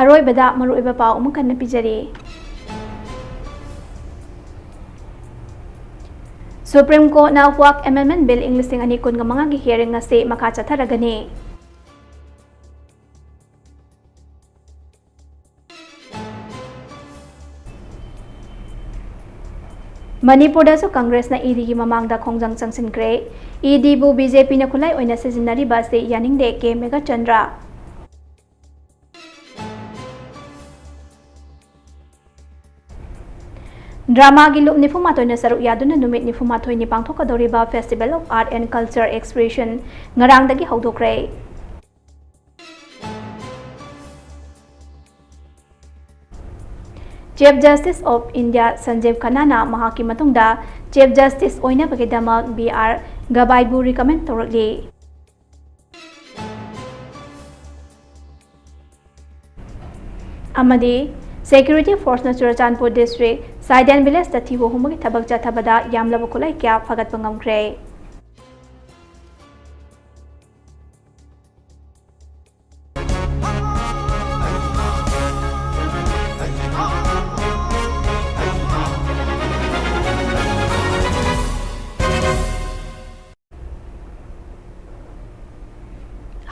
ꯑꯔꯣꯏꯕꯗ ꯃꯔꯨꯑꯣꯏꯕ ꯄꯥꯎ ꯑꯃꯨꯛ ꯍꯟꯅ ꯄꯤꯖꯔꯤ꯫ Supreme Courtꯅ Waqf Amendment Bill ꯏꯪ ꯂꯤꯁꯤꯡ ꯑꯅꯤ ꯀꯨꯟꯒ ꯃꯉꯥꯒꯤ hearing ꯉꯁꯤ ꯃꯈꯥ ꯆꯠꯊꯔꯒꯅꯤ꯫ ꯃꯅꯤꯄꯨꯔꯗꯁꯨ ꯀꯪꯒ꯭ꯔꯦꯁꯅ ꯏꯗꯤꯒꯤ ꯃꯃꯥꯡꯗ ꯈꯣꯡꯖꯪ ꯆꯪꯁꯤꯟꯈ꯭ꯔꯦ꯫ ꯏꯗꯤꯕꯨ ꯕꯤ ꯖꯦ ꯄꯤꯅ ꯈꯨꯠꯂꯥꯏ ꯑꯣꯏꯅ ꯁꯤꯖꯤꯟꯅꯔꯤꯕ ꯑꯁꯤ ꯌꯥꯅꯤꯡꯗꯦ, ꯀꯦ ꯃꯦꯘꯆꯟꯗ꯭ꯔ꯫ ꯗ꯭ꯔꯃꯥꯒꯤ ꯂꯨꯞ ꯅꯤꯐꯨꯃꯥꯊꯣꯏꯅ ꯁꯔꯨꯛ ꯌꯥꯗꯨꯅ ꯅꯨꯃꯤꯠ ꯅꯤꯐꯨꯃꯥꯊꯣꯏꯅꯤ ꯄꯥꯡꯊꯣꯛꯀꯗꯧꯔꯤꯕ Festival of Art and Culture Exhibition ꯉꯔꯥꯡꯗꯒꯤ ꯍꯧꯗꯣꯛꯈ꯭ꯔꯦ꯫ Chief Justice of India ꯁꯟꯖꯤꯕ ꯈꯟꯅꯥꯅ ꯃꯍꯥꯛꯀꯤ ꯃꯇꯨꯡꯗ Chief Justice ꯑꯣꯏꯅꯕꯒꯤꯗꯃꯛ ꯕꯤ ꯑꯥꯔ ꯒꯕꯥꯏꯕꯨ recommend ꯇꯧꯔꯛꯂꯤ꯫ ꯑꯃꯗꯤ Security Forceꯅ ꯆꯨꯔꯆꯥꯟꯄꯨꯔ district ꯁꯥꯏꯗꯦꯟ villageꯇ ꯊꯤꯕ ꯍꯨꯝꯕꯒꯤ ꯊꯕꯛ ꯆꯠꯊꯕꯗ ꯌꯥꯝꯂꯕ ꯈꯨꯠꯂꯥꯏ ꯀꯌꯥ ꯐꯥꯒꯠꯄ ꯉꯝꯈ꯭ꯔꯦ꯫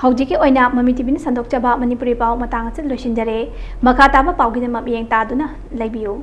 ꯍꯧꯖꯤꯛꯀꯤ ꯑꯣꯏꯅ ꯃꯃꯤ ꯇꯤꯚꯤꯅ ꯁꯟꯗꯣꯛꯆꯕ ꯃꯅꯤꯄꯨꯔꯤ ꯄꯥꯎ ꯃꯇꯥꯡ ꯑꯁꯤꯗ ꯂꯣꯏꯁꯤꯟꯖꯔꯦ꯫ ꯃꯈꯥ ꯇꯥꯕ ꯄꯥꯎꯒꯤꯗꯃꯛ ꯃꯤꯠꯌꯦꯡ ꯇꯥꯗꯨꯅ ꯂꯩꯕꯤꯌꯨ꯫